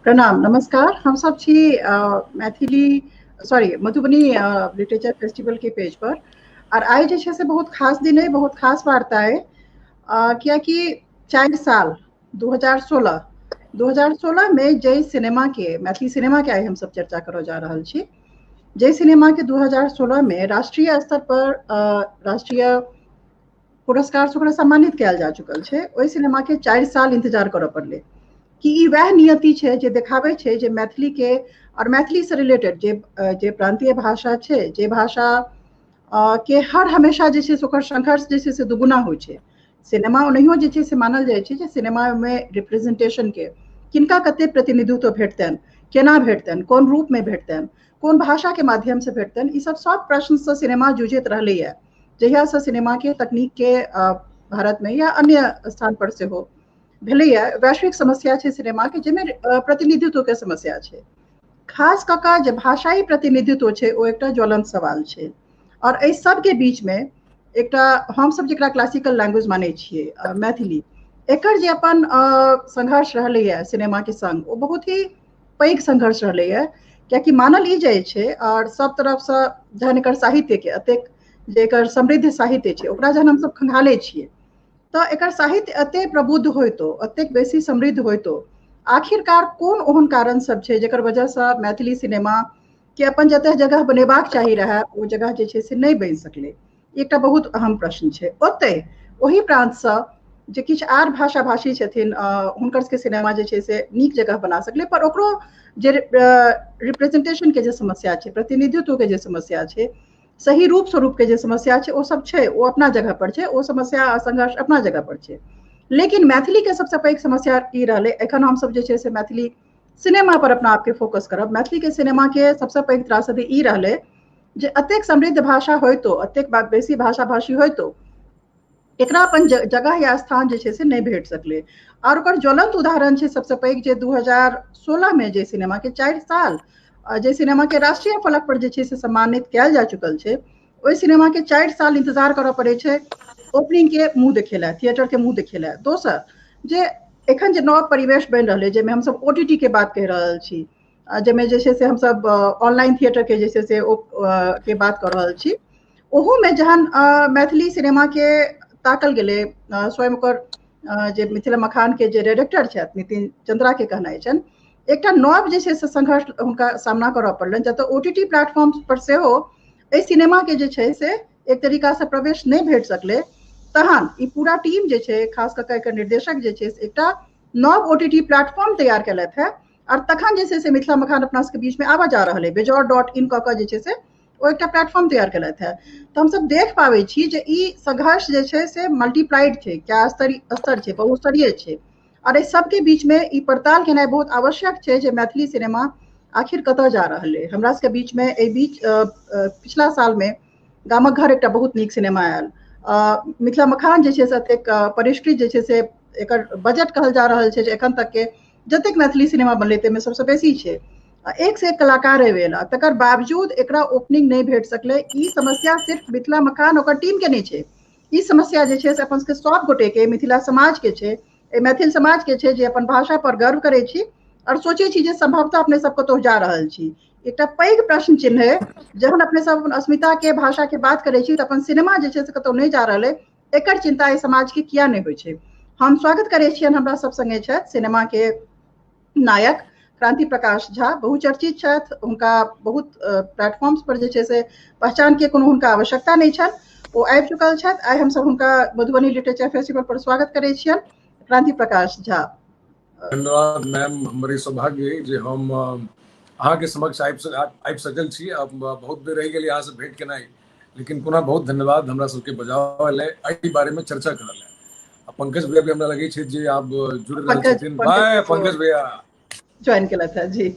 प्रणाम, नमस्कार। हम सब छी Maithili sorry Madhubani literature festival के पेज पर और आइ जे छै से बहुत खास दिन है, बहुत खास वार्ता है, कियाकि 4 साल 2016 में जय सिनेमा के, मैथिली सिनेमा के आइ हम सब चर्चा करऽ जा रहल छी। जय सिनेमा के 2016 में राष्ट्रीय स्तर पर राष्ट्रीय पुरस्कार से ओकरा सम्मानित कयल जा चुकल छै। ओहि सिनेमा के 4 साल इंतजार करऽ पड़लै कि ई वएह नियति छै जे देखाबै छै जे मैथिली के और मैथिली से रिलेटेड जे जे प्रांतीय भाषा छै, जे भाषा के हर हमेशा जे छै से ओकर संघर्ष जे छै से दुगुना होइ छै। सिनेमा ओनाहियो जे छै से मानल जाइ छै जे सिनेमा में रिप्रेजेंटेशन के किनका कते प्रतिनिधित्व भेटतनि, केना भेटतनि, कोन रूप में भेटतनि, कोन भाषा के माध्यम से भेटतनि, ई सब सब प्रश्न से सिनेमा जूझैत रहलैया जहिया से सिनेमा के तकनीक के भारत में या अन्य स्थान पर सेहो भेलैया। वैश्विक समस्या छै सिनेमा के, जाहिमे प्रतिनिधित्व के समस्या छै। खास कऽ कऽ जे भाषाई प्रतिनिधित्व छै ओ एकटा ज्वलंत सवाल छै। और एहि सबके बीच में एकटा हम सब जकरा क्लासिकल लैंग्वेज मानै छियै मैथिली, एकर जे अपन संघर्ष रहलैया सिनेमा के संग, ओ बहुत ही पैघ संघर्ष रहलैया। कियाकि मानल ई जाइ छै और सब तरफसँ जहन एकर साहित्य के एतेक जे एकर समृद्ध साहित्य छै ओकरा जहन हमसब खंगालै छियै तऽ एकर साहित्य एते प्रबुद्ध होइतो, एतेक बेसी समृद्ध होइतो, आखिरकार कोन ओहन कारण सब छै जकर वजहसँ मैथिली सिनेमा के अपन जतऽ जगह बनेबाक चाही रहए ओ जगह जे छै से नहि बनि सकलै? एकटा बहुत अहम प्रश्न छै। ओतहि ओहि प्रान्तसँ जे किछु आर भाषा भाषी छथिन हुनकर सबके सिनेमा जे छै से नीक जगह बना सकलै, पर ओकरो जे रिप्रेजेंटेशन के जे समस्या छै, प्रतिनिधित्व के जे समस्या छै, सही रूप स्वरूप के जे समस्या छै, ओ सब छै, ओ अपना जगह पर छै, ओ समस्या आ संघर्ष अपना जगह पर छै। लेकिन मैथिली के सबसँ पैघ समस्या ई रहलै, एखन हमसब जे छै से मैथिली सिनेमा पर अपना आपके फोकस करब। मैथिली के सिनेमा के सबसँ पैघ त्रासदी ई रहलै जे एतेक समृद्ध भाषा होइतो, एतेक बेसी भाषा भाषी होइतो, एकरा अपन जगह या स्थान जे छै से नहि भेट सकलै। और ओकर ज्वलंत उदाहरण छै सबसँ पैघ जे 2016 में जे सिनेमा के 4 साल जे सिनेमा के राष्ट्रीय फलक पर जे छै से सम्मानित कयल जा चुकल छै, ओहि सिनेमा के 4 साल इंतजार करऽ पड़ै छै ओपनिंग के मुँह देखे ला, थिएटर के मुँह देखे ला। दोसर जे एखन जे नव परिवेश बनि रहलै जाहिमे हमसब OTT के बात कहि रहल छी, जाहिमे जे छै से हमसब ऑनलाइन थिएटर के जे छै से ओ के बात कऽ रहल छी, ओहोमे जहन मैथिली सिनेमा के ताकल गेलै, स्वयं ओकर जे मिथिला मखान के जे डायरेक्टर छथि नितिन चंद्रा के कहनाइ छनि, एकटा नव जे छै से संघर्ष हुनका सामना करऽ पड़लनि, जतऽ OTT platform पर सेहो एहि सिनेमा के जे छै से एक तरीकासँ प्रवेश नहि भेट सकलै। तहन ई पूरा टीम जे छै, खास कऽ कऽ एकर निर्देशक जे छै से एकटा नव OTT platform तैयार केलथि हेँ और तखन जे छै से मिथिला मखान अपना सबके बीच में आबऽ जा रहल है। बेजोड़.in कऽ कऽ जे छै से ओ एकटा प्लेटफॉर्म तैयार केलथि हेँ। तऽ हमसब देख पाबै छी जे ई संघर्ष जे छै से मल्टीप्लाइड छै, क्या स्तर स्तर छै, बहुस्तरीय छै। और एहि सबके बीच में ई पड़ताल केनाइ बहुत आवश्यक छै जे मैथिली सिनेमा आखिर कतऽ जा रहल है। हमरा सबके बीच में एहि बीच पिछला साल में गामक घर एकटा बहुत नीक सिनेमा आयल। मिथिला मखान जे छै से एतेक परिष्कृत जे छै से एकर बजट कहल जा रहल छै जे एखन तक के जतेक मैथिली सिनेमा बनलै ताहिमे सबसँ बेसी छै। एक से एक कलाकार एला, तकर बावजूद एकरा ओपनिंग नहि भेट सकलै। ई समस्या सिर्फ मिथिला मखान ओकर टीम के नहि छै, ई समस्या जे छै से अपन सबके सब गोटे के, मिथिला समाज के छै, मैथिल समाज के छै जे अपन भाषा पर गर्व करै छी और सोचै छी जे संभवतः अपने सब कतहु जा रहल छी। एकटा पैघ प्रश्न चिन्ह है, जहन अपने सब अपन अस्मिता के भाषा के बात करै छी तऽ अपन सिनेमा जे छै से कतहु नहि जा रहल है, एकर चिंता एहि समाज के किया नहि होइ छै। हम स्वागत करै छियनि, हमरा सब संगे छथि सिनेमा के नायक क्रांति प्रकाश झा, बहुचर्चित छथि, हुनका बहुत प्लेटफॉर्म्स पर जे छै से पहचान के कोनो हुनका आवश्यकता नहि छनि, ओ आबि चुकल छथि। आइ हमसब हुनका मधुबनी लिटरेचर फेस्टिवल पर स्वागत करै छियनि। क्रांति प्रकाश झा, धन्यवाद मैम। हमर ई सौभाग्य अइ जे हम अहाँके समक्ष आबि सकल छी। अब बहुत देर रहि गेल अहाँसँ भेंट केनाइ, लेकिन पुनः बहुत धन्यवाद हमरा सबके बजाबऽ लए, एहि बारे में चर्चा करऽ लए। आ पंकज भैया भी हमरा लगै छै जे आब जुड़ रहल छथिन। बाय पंकज भैया ज्वाइन केलथि है जी।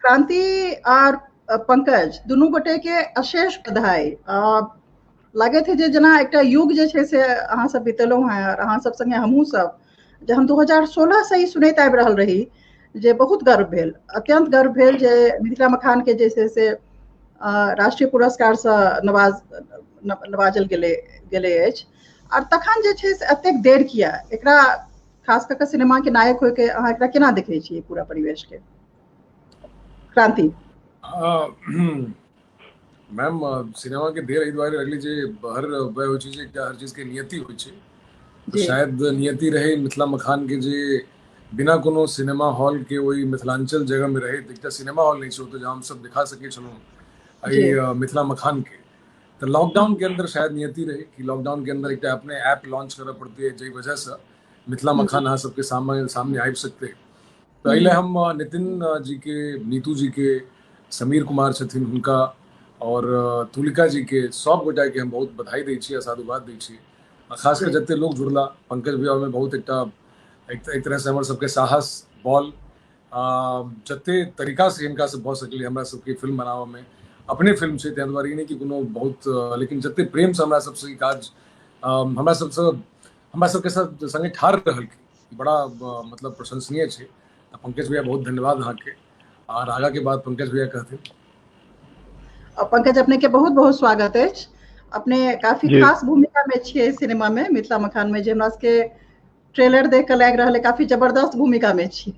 क्रांति आर पंकज दुनू गोटे के अशेष बधाई। लागैत है जे जेना एकटा युग जे छै से अहाँ सब बितेलहुँ हेँ और अहाँ सब संगे हमहूँ सब, जे हम 2016 से ही सुनैत आबि रहल रही जे बहुत गर्व भेल, अत्यंत गर्व भेल जे मिथिला मखान के जे छै से राष्ट्रीय पुरस्कारसँ नवाजल गेलै अछि। और तखन जे छै से एतेक देर किया, एकरा खास कऽ कऽ सिनेमा के नायक होय के अहाँ एकरा केना देखै छियै पूरा परिवेश के? क्रांति। मैम, सिनेमा के देर एहि दुआरे लगलै जे हर वएह होइ छै जे एकटा हर चीज के नियति होइ छै, तऽ शायद नियति रहै मिथिला मखान के जे बिना कोनो सिनेमा हॉल के ओहि मिथिलांचल जगह में रहे, एकटा सिनेमा हॉल नहि छै ओतऽ जहाँ हमसब देखा सकै छलहुँ एहि मिथिला मखान के। तऽ लॉकडाउन के अंदर शायद नियति रहे कि लॉकडाउन के अंदर एकटा अपने ऐप लॉन्च करऽ पड़तै, जाहि वजह से मिथिला मखान अहाँ सबके सामने सामने आबि सकतै। तऽ एहि लए हम नितिन जी के, नीतू जी के, समीर कुमार छथिन हुनका, और तुलिका जी के, सब गोटा के हम बहुत बधाई दै छी आ साधुवाद दै छी। आ खास कर जते लोग जुड़ला, पंकज भैया ओहिमे बहुत एकटा एक तरह से हमर सबके साहस बल जते तरीका से हिनका से भऽ सकलै हमरा सबके फिल्म बनाबऽ में। अपने फिल्म छै ताहि दुआरे ई नहि कि कोनो बहुत, लेकिन जते प्रेम से हमरा सबसे ई काज हमरा सबसँ हमरा सबके साथ संगे ठाढ़ रहलखिन, बड़ा मतलब प्रशंसनीय छै। तऽ पंकज भैया बहुत धन्यवाद अहाँके। आर आगा के बाद पंकज भैया कहथिन। पंकज, अपने के बहुत बहुत स्वागत अछि। अपने काफी खास भूमिका में छियै सिनेमा में मिथिला मखान में, जे हमरा सबके ट्रेलर देख के लागि रहल है काफी जबरदस्त भूमिका में छी,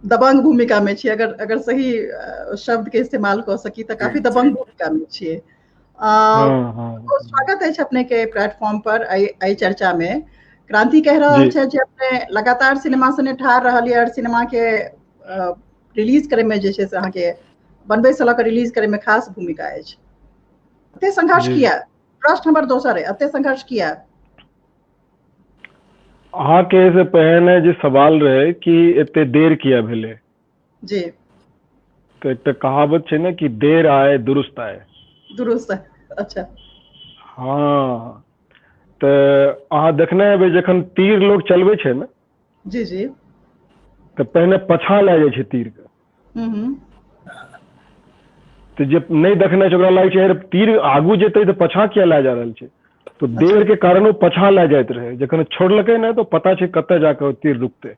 दबंग भूमिका में छी, अगर अगर सही शब्द के इस्तेमाल कऽ सकी तऽ काफी दबंग भूमिका में छियै। स्वागत अछि अपने के प्लेटफॉर्म पर एहि चर्चा में। क्रांति कह रहल छै जे अपने लगातार सिनेमा सने ठाढ़ रहलियै और सिनेमा के रिलीज करे में जे छै से अहाँके बनबै से लऽ कऽ रिलीज करे में खास भूमिका अछि। एते संघर्ष किया? प्रश्न हमर दोसर है, एते संघर्ष किया? अहाँके से पहिने जे सवाल रहे कि एते देर किया भेलै जी, तऽ एकटा कहावत छै ने कि देर आए दुरुस्त आए। दुरुस्त, अच्छा। हँ, तऽ अहाँ देखने हेबै जखन तीर लोग चलबै छै ने, जी जी, तऽ पहिने पछाँ लए जाइ छै तीर के। तऽ जे नहि देखने छै ओकरा लागै छै तीर आगू जेतै तऽ पछाँ किया लए जा रहल छै, तऽ देर के कारण ओ पछाँ लए जाइत रहै। जखन छोड़लकै नहि तऽ पता छै कतऽ जाकऽ तीर रुकतै।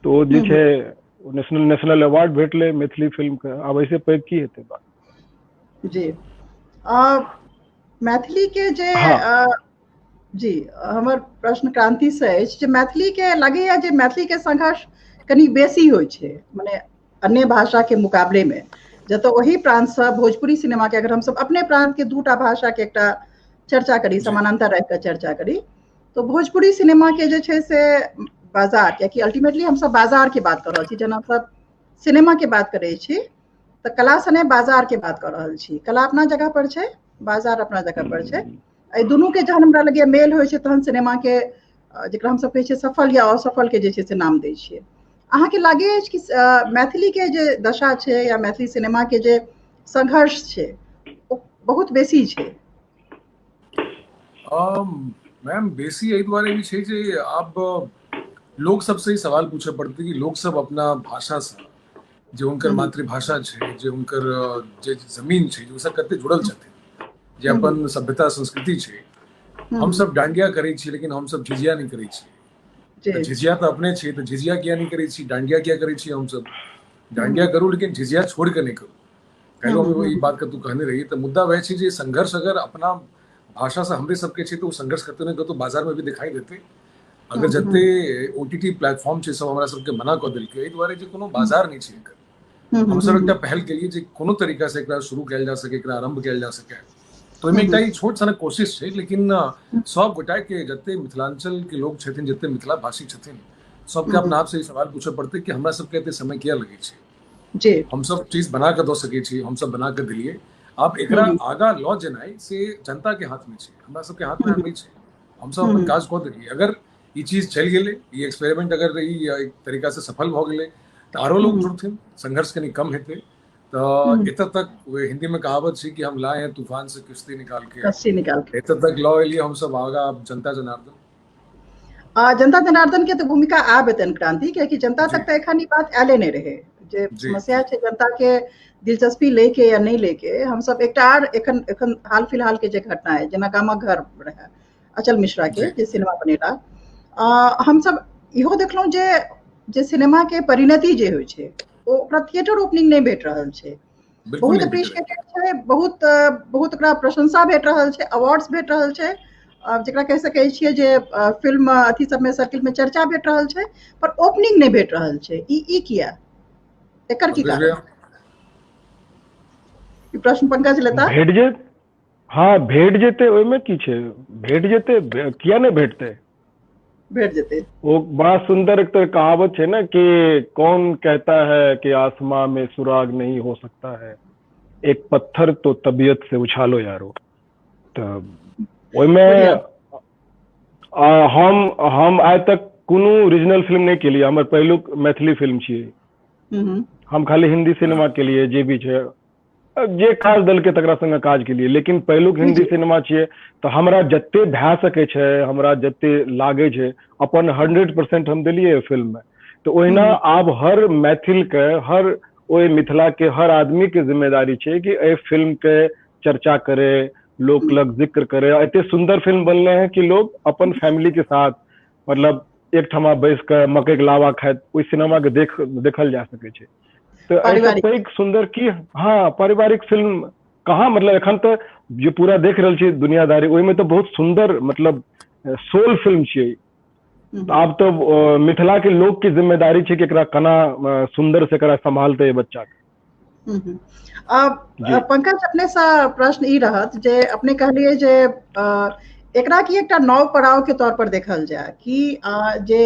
तऽ ओ जे छै नेशनल नेशनल अवार्ड भेटलै मैथिली फिल्म के। आब ऐसे पैघ की हेतै बात। जी, मैथिली के जे जी, हमर प्रश्न क्रांति से अछि जे मैथिली के लगैया जे मैथिली के संघर्ष कनि बेसी होइ छै माने अन्य भाषा के मुकाबले में। जतऽ ओही प्रांत से भोजपुरी सिनेमा के अगर हमसब अपने प्रांत के दूटा भाषा के एकटा चर्चा करी, समानांतर राखि कऽ चर्चा करी, तो भोजपुरी सिनेमा के जे छै से बाजार, कियाकि अल्टीमेटली हमसब बाजार के बात कऽ रहल छी, जेना हमसब सिनेमा के बात करै छी तऽ कला सने बाजार के बात कऽ रहल छी। कला अपना जगह पर छै, बाजार अपना जगह पर छै। एहि दुनू के जहन हमरा लगैया मेल होइ छै तहन सिनेमा के जकरा हमसब कहै छियै सफल या असफल के जे छै से नाम दै छियै। अहाँके लागै अछि कि मैथिली के जे दशा छै या मैथिली सिनेमा के जे संघर्ष छै ओ बहुत बेसी छै? मैम, बेसी एहि दुआरे भी छै जे आब लोग सबसे ही सवाल पूछे पड़तै कि लोग सब अपना भाषा से, जे हुनकर मातृभाषा छै, जे हुनकर जे जमीन छै, जे ओसब कते जुड़ल छथिन, जे अपन सभ्यता संस्कृति छै। हमसब डांडिया करै छी लेकिन हमसब झिझिया नहि करै छी। झिझिया तऽ अपने छै, तऽ झिझिया किया नहि करै छी, डांडिया किया करै छी? हमसब डांडिया करू लेकिन झिझिया छोड़ के नहि करू। काल्हि हम ई बात कतौ कहने रही। तऽ मुद्दा वएह छै जे संघर्ष अगर अपना भाषा से हमरे सबके छै तऽ ओ संघर्ष कतौ ने कतौ बाजार में भी दिखाई देतै। अगर जते ओटीटी प्लेटफॉर्म छै सब हमरा सबके मना कऽ देलकै एहि दुआरे जे कोनो बाजार नहि छै एकर। हमसब एकटा पहल केलियै जे कोनो तरीका से एकरा शुरू कयल जा सके, एकरा आरम्भ कयल जा सके, तऽ ओहिमे एकटा ई छोट सनक कोशिश छै। लेकिन सब गोटा के जते मिथिलांचल के लोग छथिन, जते मिथिला भाषी छथिन, सबके अपना आप से ई सवाल पूछऽ पड़तै कि हमरा सबके एते समय किया लगै छै। जी, हमसब चीज बना कऽ दऽ सकै छी, हमसब बना कऽ देलियै। आब एकरा आगा लऽ जेनाइ से जनता के हाथ में छै, हमरा सबके हाथ में नहि छै। हमसब अपन काज कऽ देलियै। अगर ई चीज चलि गेलै, ई एक्सपेरिमेंट अगर ई एक तरीका से सफल भऽ गेलै तऽ आरो लोग जुड़थिन, संघर्ष कनि कम हेतै। तऽ एतऽ तक हिंदी में कहावत छै कि हम लाए हैं तूफान से किश्ती निकाल के, कश्ती निकाल के एतऽ तक लऽ एलियै हमसब। आगा आब जनता जनार्दन। जनता जनार्दन के तऽ भूमिका आब एतनि क्रांति, कियाकि जनता तक तऽ एखन ई बात आयले नहि रहै जे समस्या छै जनता के दिलचस्पी लेके या नहि लेके। हमसब एकटा आर एखन एखन हाल फिलहाल के जे घटना है, जेना गामक घर रहै अचल मिश्रा के जे सिनेमा बनेला, हमसब इहो देखलहुँ जे जे सिनेमा के परिणति जे होइ छै ओ ओकरा थिएटर ओपनिंग नहि भेट रहल छै। बहुत अप्रिशिएटेड छै, बहुत बहुत ओकरा प्रशंसा भेट रहल छै, अवार्ड्स भेट रहल छै, जकरा कहि सकै छियै जे फिल्म अथी सबमे सर्किल में चर्चा भेट रहल छै पर ओपनिंग नहि भेट रहल छै, ई किया, एकर की कारण? ई प्रश्न पंकज लेता। भेट जेत, हाँ भेट जेतै, ओहिमे की छै, भेट जेतै, किया नहि भेटतै, भेट जेतै। वो बड़ा सुंदर एक तो कहावत है ना कि कौन कहता है कि आसमां में सुराग नहीं हो सकता है, एक पत्थर तो तबीयत से उछालो यारो। तो ओहिमे हम आइ तक कोनो रीजनल फिल्म नहीं केलिए, हमर पहिलुक मैथिली फिल्म छियै। हम खाली हिंदी सिनेमा के लिए जे भी छै जे काज देलकै तकरा संगे काज केलिए, लेकिन पहिलुक हिंदी सिनेमा छियै तऽ हमरा जते भए सकै छै, हमरा जते लागै छै अपन 100% हम देलियै फिल्म में। तऽ ओहिना आब हर मैथिल के, हर ओहि मिथिला के हर आदमी के जिम्मेदारी छै कि एहि फिल्म के चर्चा करे, लोक लग जिक्र करे। एते सुंदर फिल्म बनले हैं कि लोग अपन फैमिली के साथ मतलब एक ठमा बैस के मकई के लावा खाइत ओहि सिनेमा के देखल जा सकै छै। तऽ एहिसँ पैघ सुंदर की, हाँ पारिवारिक फिल्म कहाँ, मतलब एखन तऽ जे पूरा देख रहल छी दुनियादारी ओहिमे तऽ बहुत सुंदर मतलब सोल फिल्म छियै। आब तऽ मिथिला के लोक के जिम्मेदारी छै कि एकरा केना सुंदर से एकरा सम्भालतै बच्चा के। पंकज अपने से प्रश्न ई रहत जे अपने कहलिए जे एकरा की एकटा नव पड़ाव के तौर पर देखल जाय कि जे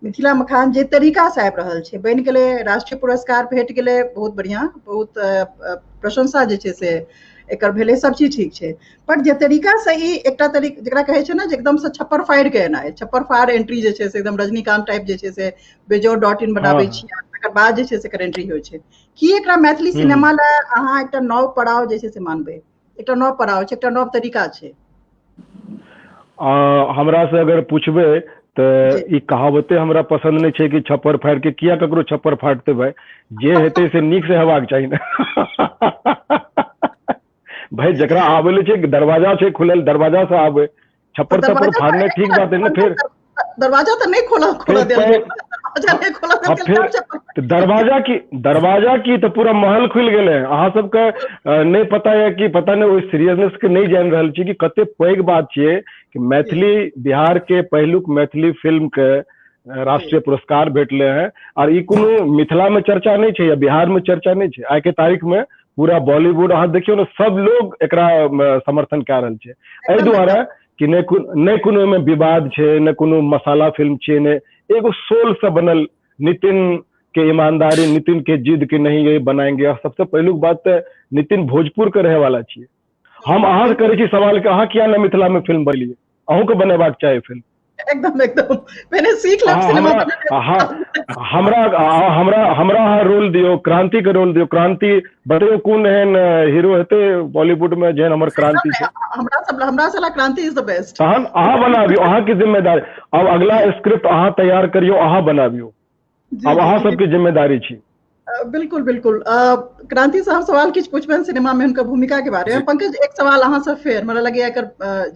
मिथिला मखान जे तरीका से आबि रहल छै, बनि गेलै, राष्ट्रीय पुरस्कार भेट गेलै, बहुत बढ़िया, बहुत प्रशंसा जे छै से एकर भेलै, सब चीज ठीक छै, पर जे तरीका से ई एकटा तरीका जकरा कहै छै ने जे एकदम से छप्पर फाड़ि के एनाइ, छप्पर फाड़ एंट्री जे छै से एकदम रजनीकांत टाइप जे छै से बेजोड़ डॉट इन बनाबै छी, तकर बाद जे छै से एकर एंट्री होइ छै। की एकरा मैथिली सिनेमा लए अहाँ एकटा नव पड़ाव जे छै से मानबै? एकटा नव पड़ाव छै, एकटा नव तरीका छै। हमरा से अगर पूछबै तऽ ई कहावते हमरा पसंद नहीं छै कि छप्पर फाड़ि के, किया ककरो छप्पर फाटते भाई, जे हेतै से नीक से हेबाक चाही ने। भाई जकरा आबै ले छै दरवाजा छै खुलल, दरवाजा से आबै, छप्पर तप्पर फाड़ने ठीक बात है ना। फिर दरवाजा तो नहीं खोला खोला देल, दरवाजा नहीं खोला देल, दरवाजा की तो पूरा महल खुलि गेलै। अहाँ सबके नहीं पता है कि पता नहीं ओहि सीरियसनेस के नहीं जानि रहल छी कि कते पैघ बात छियै कि मैथिली बिहार के पहिलुक मैथिली फिल्म के राष्ट्रीय पुरस्कार भेटले हैं। और ई कोनो मिथिला में चर्चा नहीं छै या बिहार में चर्चा नहीं छै, आइ के तारीख में पूरा बॉलीवुड अहाँ देखियौ ने सब लोग एकरा समर्थन कए रहल छै। एहि दुआरे कि नहि कोनो ओहिमे विवाद छै, नहि कोनो मसाला फिल्म छै, नहि एगो सोल से बनल नितिन के ईमानदारी, नितिन के जिद के नहीं ये बनाएंगे। और सबसे पहिलुक बात तऽ नितिन भोजपुर के रहे वाला छियै। हम अहाँ से करै छी सवाल कि अहाँ किया नहि मिथिला में फिल्म बनेलियै, अहूँ के बनेबाक चाही फिल्म। एकदम एकदम मैंने सीख लिया सिनेमा। हाँ, हमरा हमरा हमरा अहाँ रोल दियौ, क्रांति के रोल दियौ। क्रांति बतैयौ कोन एहन हीरो हेतै बॉलीवुड में जेहन हमर क्रांति छै? हमरा सब क्रांति is the best. तहन अहाँ बनाबियौ, अहाँके जिम्मेदारी। अब अगला स्क्रिप्ट अहाँ तैयार करियौ, अहाँ बनाबियौ, अब अहाँ सबके जिम्मेदारी छी। बिल्कुल बिल्कुल। क्रांति से हम सवाल किछु पूछबनि सिनेमा में हुनकर भूमिका के बारे में। पंकज एक सवाल अहाँ से फेर, हमरा लगैया एकर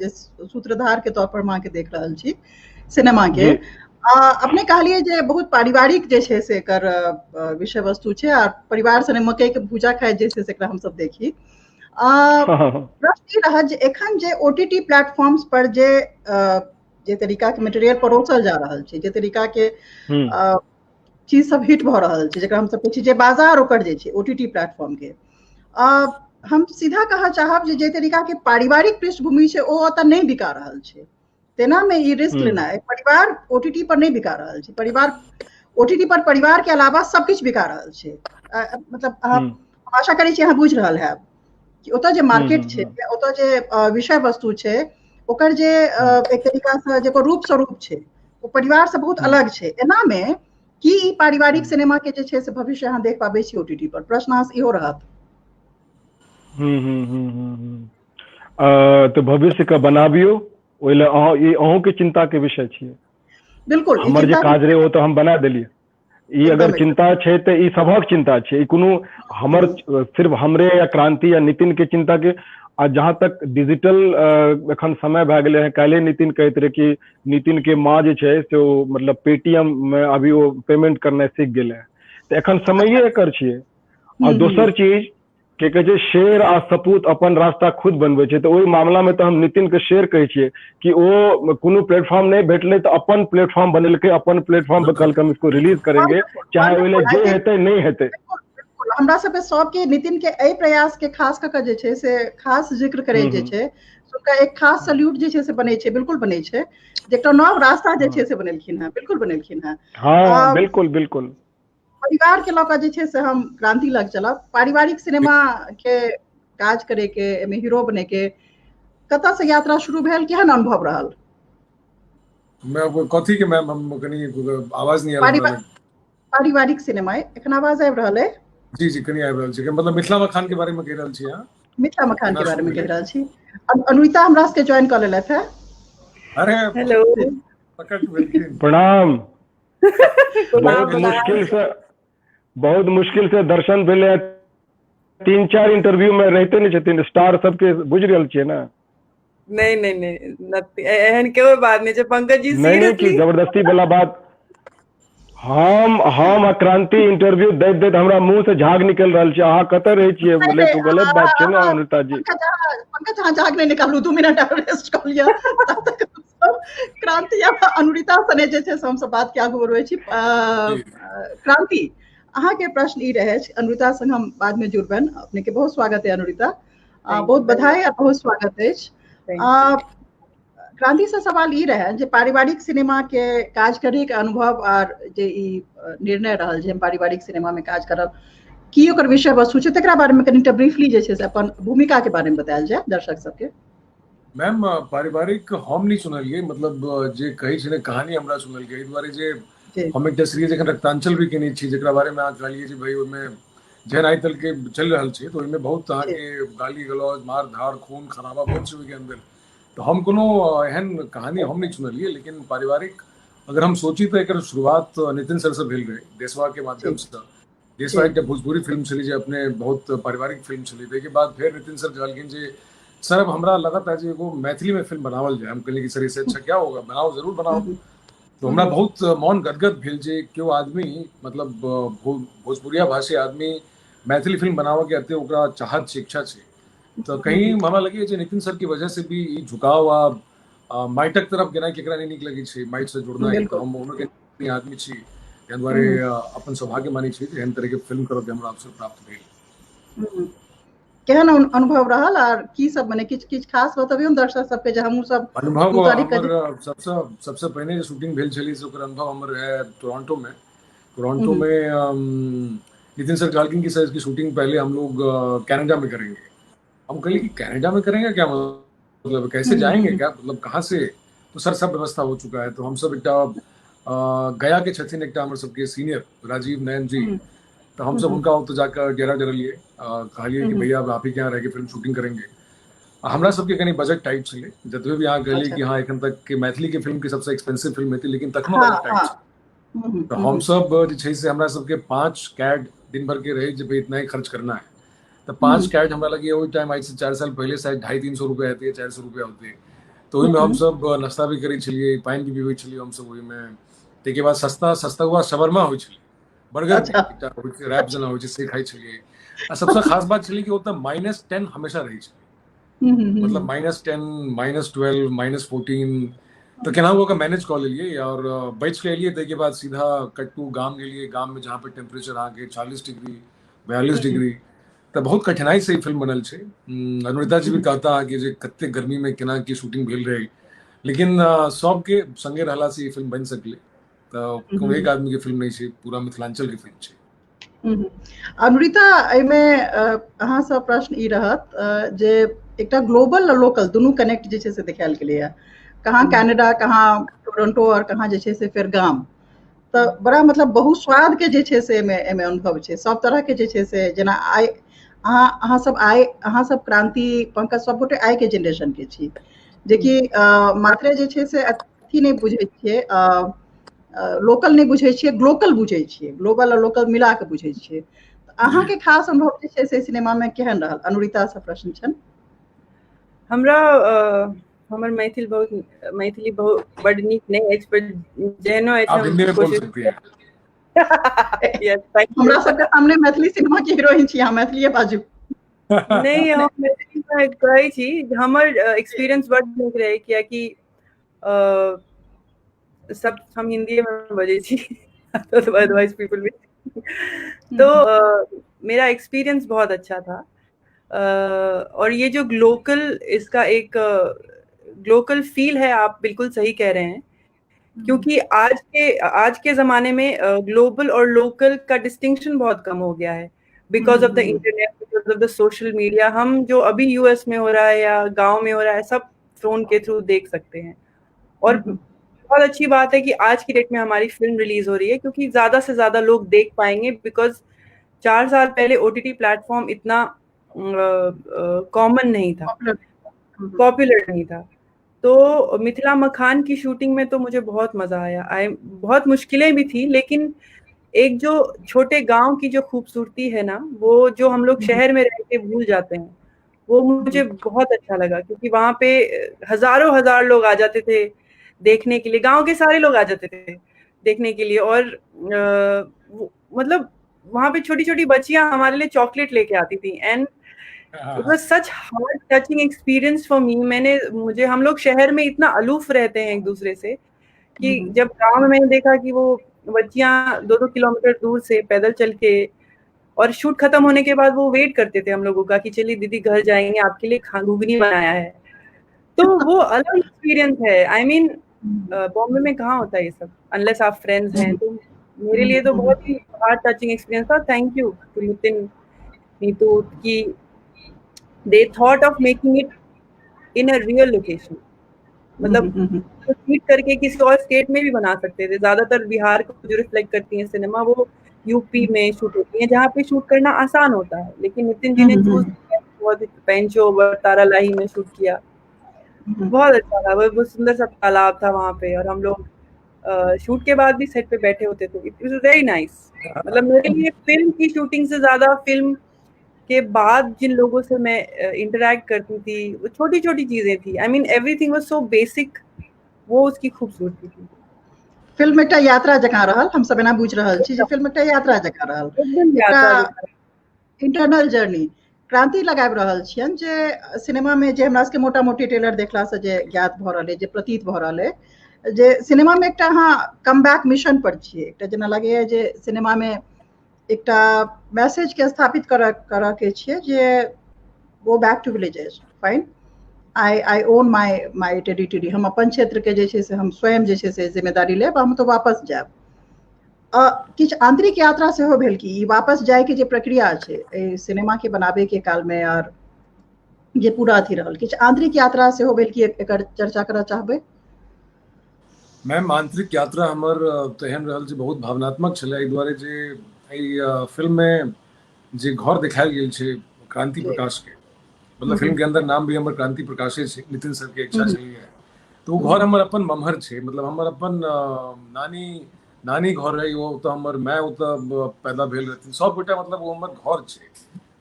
जे सूत्रधार के तौर पर हम अहाँके देख रहल छी सिनेमा के, अपने कहलिए जे बहुत पारिवारिक जे छै से एकर विषय वस्तु छै आ परिवार सने मकई के भूजा खाइ जे छै से एकरा हमसब देखी। प्रश्न ई रहत जे एखन जे OTT platforms पर जे जे तरीका के मटेरियल परोसल जा रहल छै, जे तरीका के चीज सब हिट भऽ रहल छै, जकरा हमसब कहै छी जे बाजार ओकर जे छै OTT platform के, हम सीधा कहऽ चाहब जे जे तरीका के पारिवारिक पृष्ठभूमि छै ओ ओतऽ नहि बिका रहल छै। तेना में ई रिस्क लेना है, परिवार OTT पर नहीं बिका रहल छै, परिवार OTT पर परिवार के अलावा सब किछु बिका रहल छै। मतलब हम आशा करै छी अहाँ बुझि रहल हैब कि ओतऽ जे मार्केट छै, ओतऽ जे विषय वस्तु छै, ओकर जे एक तरीका से जेकर रूप स्वरूप छै ओ परिवार से बहुत अलग छै। एना में की ई पारिवारिक सिनेमा के जे छै से भविष्य अहाँ देख पाबै छी OTT पर? प्रश्न अहाँ इहो रहत। तऽ भविष्य के बनाबियौ, ओहि लए अहाँ ई अहूँके चिंता के विषय छियै। बिल्कुल, हमर जे काज रहै ओ तऽ हम बना देलियै। ई अगर चिंता छै तऽ ई सभक चिंता छै, ई कोनो हमर सिर्फ हमरे या क्रांति या नितिन के चिंता के। आ जहाँ तक डिजिटल एखन समय भए गेलै हँ, काल्हि नितिन कहैत रहै कि नितिन के माँ जे छै से ओ मतलब पेटीएम में अभी ओ पेमेंट करनाइ सीख गेलै हँ, तऽ एखन समये एकर छियै। आ दोसर चीज के कहै छै, शेर आ सपूत अपन रास्ता खुद बनबै छै। तऽ ओहि मामलामे तऽ हम नितिन के शेर कहै छियै कि ओ कोनो प्लेटफॉर्म नहि भेटलै तऽ अपन प्लेटफॉर्म बनेलकै, अपन प्लेटफॉर्म पर कहलकै हम इसको रिलीज करेंगे, चाहे ओहि लए जे हेतै नहि हेतै। हमरा सबके सबके नितिन के एहि प्रयास के खास कऽ के जे छै से खास जिक्र करे जे छै, हुनका एक खास सल्यूट जे छै से बनै छै, बिल्कुल बनै छै, जे एकटा नव रास्ता जे छै से बनेलखिन हेँ, बिल्कुल बनेलखिन हेँ। हँ, बिल्कुल बिल्कुल। परिवार के लऽ कऽ जे छै से हम क्रांति लग चलब। पारिवारिक सिनेमा के काज करे के, एहिमे हीरो बने के कतऽ से यात्रा शुरू भेल, केहन अनुभव रहल? कथी के मैम, हम कनी आवाज नहीं आयल। पारिवारिक सिनेमा, एखन आवाज आबि रहल है? जी जी, कनी आबि रहल छै। मतलब मिथिला मखान के बारे में कहि रहल छी अहाँ? मिथिला मखान के बारे में कहि रहल छी। अनुरिता हमरा सबके ज्वाइन कऽ लेलथि है। अरे हेलो, प्रणाम। बहुत मुश्किल से, बहुत मुश्किल से दर्शन भेलै। 3-4 इंटरव्यू में रहिते नहि छथिन स्टार सबके, बुझि रहल छियै ने? नहीं नहीं नहीं, एहन केओ बात नहीं छै पंकज जी। नहीं नहीं, कि जबरदस्ती वाला बात। हम क्रांति इंटरव्यू दैत दैत हमरा मुंह से झाग निकल रहल छै। अहाँ कतऽ रहै छियै? बोले तो गलत बात छै ने अनिता जी। पंकज, अहाँ झाग नहि निकालू, 2 मिनट रेस्ट कऽ लिअ। क्रांति आ अनुरिता सने जे छै से हमसब बात के आगू बढ़बै छी। क्रांति, अहाँके प्रश्न ई रहै, अनुरिता संग हम बाद में जुड़बनि। अपने के बहुत स्वागत है अनुरिता, बहुत बधाई आ बहुत स्वागत अछि। क्रांति से सवाल ई रहे जे पारिवारिक सिनेमा के काज करे के अनुभव आर जे ई निर्णय रहल जे हम पारिवारिक सिनेमा में काज करब, की ओकर विषय वस्तु छै, तकरा बारे में कनिटा ब्रीफली जे छै से अपन भूमिका के बारे में बतायल जाय दर्शक सबके। मैम, पारिवारिक हम नहीं सुनलियै, मतलब जे कहै छै ने कहानी हमरा सुनलकै, एहि दुआरे जे हम एकटा सीरीज एखन रक्तांचल भी केने छी, जकरा बारे में अहाँ कहलियै जे भाई ओहिमे जेहन आइ तक के चलि रहल छै तऽ ओहिमे बहुत अहाँके गाली गलौज, मार धाड़, खून खराबा बहुत छै ओहिके अन्दर। तऽ हम कोनो एहन कहानी हम नहि सुनलियै, लेकिन पारिवारिक अगर हम सोची तऽ एकर शुरुआत नितिन सर से भेल रहे देशवा के माध्यम से। देशवा एकटा भोजपुरी फिल्म छली जे अपने बहुत पारिवारिक फिल्म छली। ताहिके बाद फेर नितिन सर कहलखिन जे सर अब हमरा लगता है जे एगो मैथिली में फिल्म बनावल जाए। हम कहलियै कि सर इससे अच्छा क्या होगा, बनाओ, जरूर बनाओ। तो हमरा बहुत मन गदगद भेल जे केओ आदमी, मतलब भोजपुरिया भाषी आदमी मैथिली फिल्म बनाबऽ के एते ओकरा चाहत छै, इच्छा छै। तऽ कहीं हमरा लगैए जे नितिन सर के वजह से भी ई झुकाव आ माटिक तरफ गेनाइ केकरा नहि नीक लगै छै, माटि से जुड़नाइ। तऽ हम ओहनो के आदमी छी, ताहि दुआरे अपन सौभाग्य मानै छी जे एहन तरह के फिल्म करऽ के हमरा अवसर प्राप्त भेल। केहन अनुभव रहल आर की सब, मने किछु किछु खास बतबियौ दर्शक सबके जे हमहूँ सब। अनुभव हमर सबसे सबसे पहिने जे शूटिंग भेल छलै से ओकर अनुभव हमर रहे टोरंटो में। टोरंटो में नितिन सर कहलखिन कि सर इसकी शूटिंग पहले हम लोग कनाडा में करेंगे। हम कहलिए कि कनाडा में करेंगे, क्या मतलब, कैसे जाएंगे, क्या मतलब, कहाँ से? तो सर सब व्यवस्था हो चुका है। तो हम सब एकटा गया के छथिन एकटा हमर सबके सीनियर राजीव नयन जी, तो हम सब उनका ओतऽ जाकर डेरा डरलियै, कहलियै कि भैया अब आप ही के यहाँ रह के फिल्म शूटिंग करेंगे। हमरा सबके कनी बजट टाइट छलै, जतबे भी अहाँ कहलियै कि हाँ एखन तक के मैथिली के फिल्म के सबसे एक्सपेंसिव फिल्म हेतै, लेकिन तखनो बजट टाइट छै। तऽ हम सब जे छै से हमरा सबके 5 कैड दिन भर के रहे जे भाई इतना ही खर्च करना है। तऽ 5 कैड हमरा लगैए ओहि टाइम आज से 4 साल पहले शायद 250-300 रुपया हेतै, 400 रुपया होतै। तऽ ओहिमे हम सब नाश्ता भी करै छलियै, पानि भी पीबै छलियै हमसब ओहिमे। ताहिके बाद सस्ता सस्ता हुआ शवरमा होइ छलै, बर्गर एकटा होइ छै रैप जेना होइ छै, से खाइ छलियै। आ सबसँ खास बात छलै कि ओतऽ -10 हमेशा रहै छलै, मतलब -10, -12, -14। तऽ केनाहु कऽ के मैनेज कऽ लेलियै और बचि के एलियै। ताहिके बाद सीधा कट्टू गाम गेलियै, गाम में जहाँ पे टेम्परेचर अहाँके 40 डिग्री, 42 डिग्री। तऽ बहुत कठिनाई से ई फिल्म बनल छै। अनुरिता जी भी कहता अहाँके जे कते गर्मी में केना की शूटिंग भेल रहै, लेकिन सबके संगे रहला से ई फिल्म बनि सकलै। तऽ कोनो एक आदमी के फिल्म नहि छै, पूरा मिथिलांचल के फिल्म छै। अनुरिता, एहिमे अहाँसँ प्रश्न ई रहत जे एकटा ग्लोबल आ लोकल दुनू कनेक्ट जे छै से देखायल गेलैए, कहाँ कनाडा, कहाँ टोरंटो और कहाँ जे छै से फेर गाम। तऽ बड़ा मतलब बहुत स्वाद के जे छै से एहिमे एहिमे अनुभव छै सब तरह के जे छै से। जेना आइ अहाँ अहाँ सब आइ अहाँ सब क्रांति, पंकज, सब गोटे आइ के जेनरेशन के छी, जेकि मात्रे जे छै से अथी नहि बुझै छियै, लोकल नहि बुझै छियै, ग्लोकल बुझै छियै, ग्लोबल आ लोकल मिला कऽ बुझै छियै। अहाँके खास अनुभव जे छै से सिनेमामे केहन रहल? अनुरिता से प्रश्न छनि। हमरा हमर मैथिल बहुत मैथिली बहुत बड नीक नहि अछि, पर जेहनो अछि आप हिंदी में बोल सकती हैं। Yes, thank you. हमरा सबके सामने मैथिली सिनेमा के हीरोइन छी अहाँ, मैथिलीए बाजू। नहि, हम मैथिलीमे कहै छी, हमर एक्सपीरियंस बड नीक रहै, कियाकि सब हम हिंदीए में बजै छी, अदरवाइज पीपल भी। तो मेरा एक्सपीरियंस बहुत अच्छा था और ये जो ग्लोकल, इसका एक ग्लोकल फील है, आप बिल्कुल सही कह रहे हैं, क्योंकि आज के ज़माने में ग्लोबल और लोकल का डिस्टिंक्शन बहुत कम हो गया है because of the internet, because of the social media। हम जो अभी यूएस में हो रहा है या गांव में हो रहा है, सब फोन के थ्रू देख सकते हैं और बहुत अच्छी बात है कि आज की डेट में हमारी फिल्म रिलीज हो रही है, क्योंकि ज्यादा से ज्यादा लोग देख पाएंगे, because 4 साल पहले ओटीटी प्लेटफॉर्म इतना कॉमन नहीं था, पॉपुलर नहीं था। तो मिथिला मखान की शूटिंग में तो मुझे बहुत मजा आया। आई बहुत मुश्किलें भी थी, लेकिन एक जो छोटे गांव की जो खूबसूरती है ना, वो जो हम लोग शहर में रह के भूल जाते हैं, वो मुझे बहुत अच्छा लगा, क्योंकि वहाँ पे हजारों हजार लोग आ जाते थे देखने के लिए, गांव के सारे लोग आ जाते थे देखने के लिए और मतलब वहाँ पे छोटी छोटी बच्चियां हमारे लिए चॉकलेट लेके आती थी and it was such heart touching experience for me। मैंने मुझे हम लोग शहर में इतना अलूफ रहते हैं एक दूसरे से कि जब गांव में मैंने देखा कि वो बच्चियां 2-2 किलोमीटर दूर से पैदल चल के और शूट खत्म होने के बाद वो वेट करते थे हम लोगों का कि चलिए दीदी, घर जाएंगे, आपके लिए खा घुगनी बनाया है। तो वो अलग एक्सपीरियंस है। I mean, Bombay में कहाँ होता है ये सब, अनलेस आप फ्रेंड्स हैं। तो मेरे लिए तो बहुत ही हार्ट टचिंग एक्सपीरियंस था। Thank you to Nitin, Neetu की they thought of making it in a real location। मतलब शूट करके किसी और स्टेट में भी बना सकते थे। ज्यादातर बिहार को जो रिफ्लेक्ट करती है सिनेमा, वो यूपी में शूट होती है, जहाँ पे शूट करना आसान होता है, लेकिन नितिन जी ने चूज बहुत पेंचो तारालाही में शूट किया। बहुत अच्छा था वो। बहुत सुंदर सा तालाब था वहाँ पे और हम लोग शूट के बाद भी सेट पे बैठे होते थे। it was very nice। मतलब मेरे लिए फिल्म की शूटिंग से ज्यादा फिल्म के बाद जिन लोगों से मैं इंटरेक्ट करती थी, वो छोटी छोटी चीजें थी। I mean, everything was so basic। वो उसकी खूबसूरती थी। फिल्म एकटा यात्रा जकाँ रहल, हम सब एना बुझि रहल छी जे फिल्म एकटा यात्रा जकाँ रहल, एकटा इंटरनल जर्नी। क्रांति लगाबि रहल छियनि जे सिनेमामे जे हमरा सबके मोटा मोटी ट्रेलर देखलासँ जे ज्ञात भऽ रहल अइ, जे प्रतीत भऽ रहल अइ, जे सिनेमामे एकटा अहाँ कम बैक मिशन पर छियै। एकटा जेना लगैया जे सिनेमामे एकटा मैसेजके स्थापित करऽ के छियै जे go back to villages, fine, I own my my territory। हम अपन क्षेत्रके जे छै से हम स्वयं जे छै से जिम्मेदारी लेब, हम तऽ वापस जायब। किछु आंतरिक यात्रा सेहो भेल कि ई वापस जायके जे प्रक्रिया छै एहि सिनेमाके बनाबैके कालमे आर जे पूरा अथी रहल, किछु आंतरिक यात्रा सेहो भेल कि, एकर चर्चा करऽ चाहबै? मैम, आंतरिक यात्रा हमर तेहन रहल जे बहुत भावनात्मक छलै, एहि दुआरे जे एहि फिल्ममे जे घर देखायल गेल छै क्रांति प्रकाश के, मतलब फिल्म के अंदर नाम भी हमर क्रांति प्रकाशे छै, नितिन सर के इच्छा छलैए, तऽ ओ घर हमर अपन ममहर छै। मतलब हमर अपन नानी नानी घर रहै ओ ओतऽ, हमर माय ओतऽ पैदा भेल रहथिन सब गोटा। मतलब ओ हमर घर छै।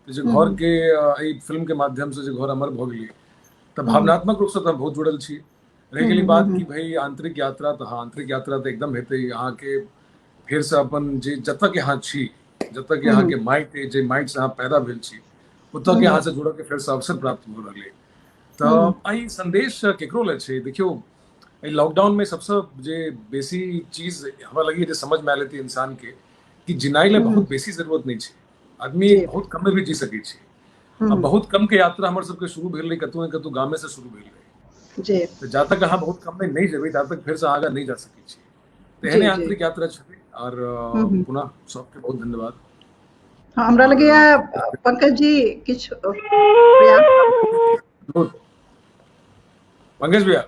तऽ जे घर के एहि फिल्म के माध्यम से जे घर अमर भऽ गेलै, तऽ भावनात्मक रूपसँ तऽ हम बहुत जुड़ल छी। रहि गेली बात कि भाई आंतरिक यात्रा, तऽ हँ, आंतरिक यात्रा तऽ एकदम हेतै। अहाँके फेरसँ अपन जे जतऽ के अहाँ छी, जतऽ के अहाँके माटि अइ, जे माटिसँ अहाँ पैदा भेल छी, ओतऽ के अहाँसँ जुड़ऽ के फेरसँ अवसर प्राप्त भऽ रहलै। तऽ एहि संदेश केकरो लए छै? देखियौ, एहि लॉकडाउन में सबसँ जे बेसी चीज हमरा लगैए जे समझ में आयल हेतै इंसान के कि जिनाइ लए बहुत बेसी जरूरत नहि छै। आदमी बहुत कम में भी जी सकै छै आ बहुत कम के यात्रा हमर सबके शुरू भेल रहै, कतौ ने कतौ गामे से शुरू भेल रहै। तऽ जा तक अहाँ बहुत कम में नहि जेबै, ता तक फेरसँ आगाँ नहि जा सकै छी। तऽ एहने आंतरिक यात्रा छलै आओर पुनः सबके बहुत धन्यवाद। हँ, हमरा लगैया पंकज जी किछु प्रयास पंकज भैया।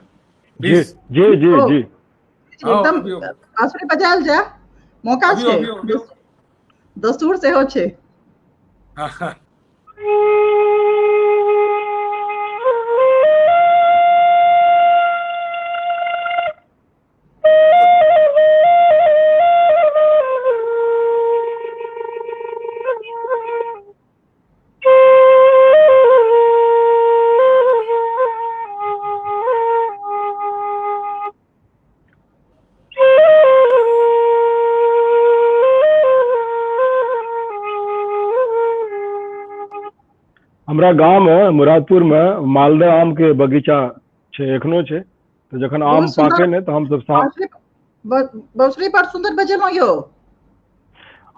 जी जी जी जी एकदम बांसुरी बजायल जाय, मौका छै, दस्तूर सेहो छै। हमरा गाँव मे मुरादपुर मे मालदह आम के बगीचा छै, एखनो छै। तऽ जखन आम बहुत सुन्दर। पाके ने तऽ हमसब बांसुरी बड़ सुन्दर बजेलहुँ यौ।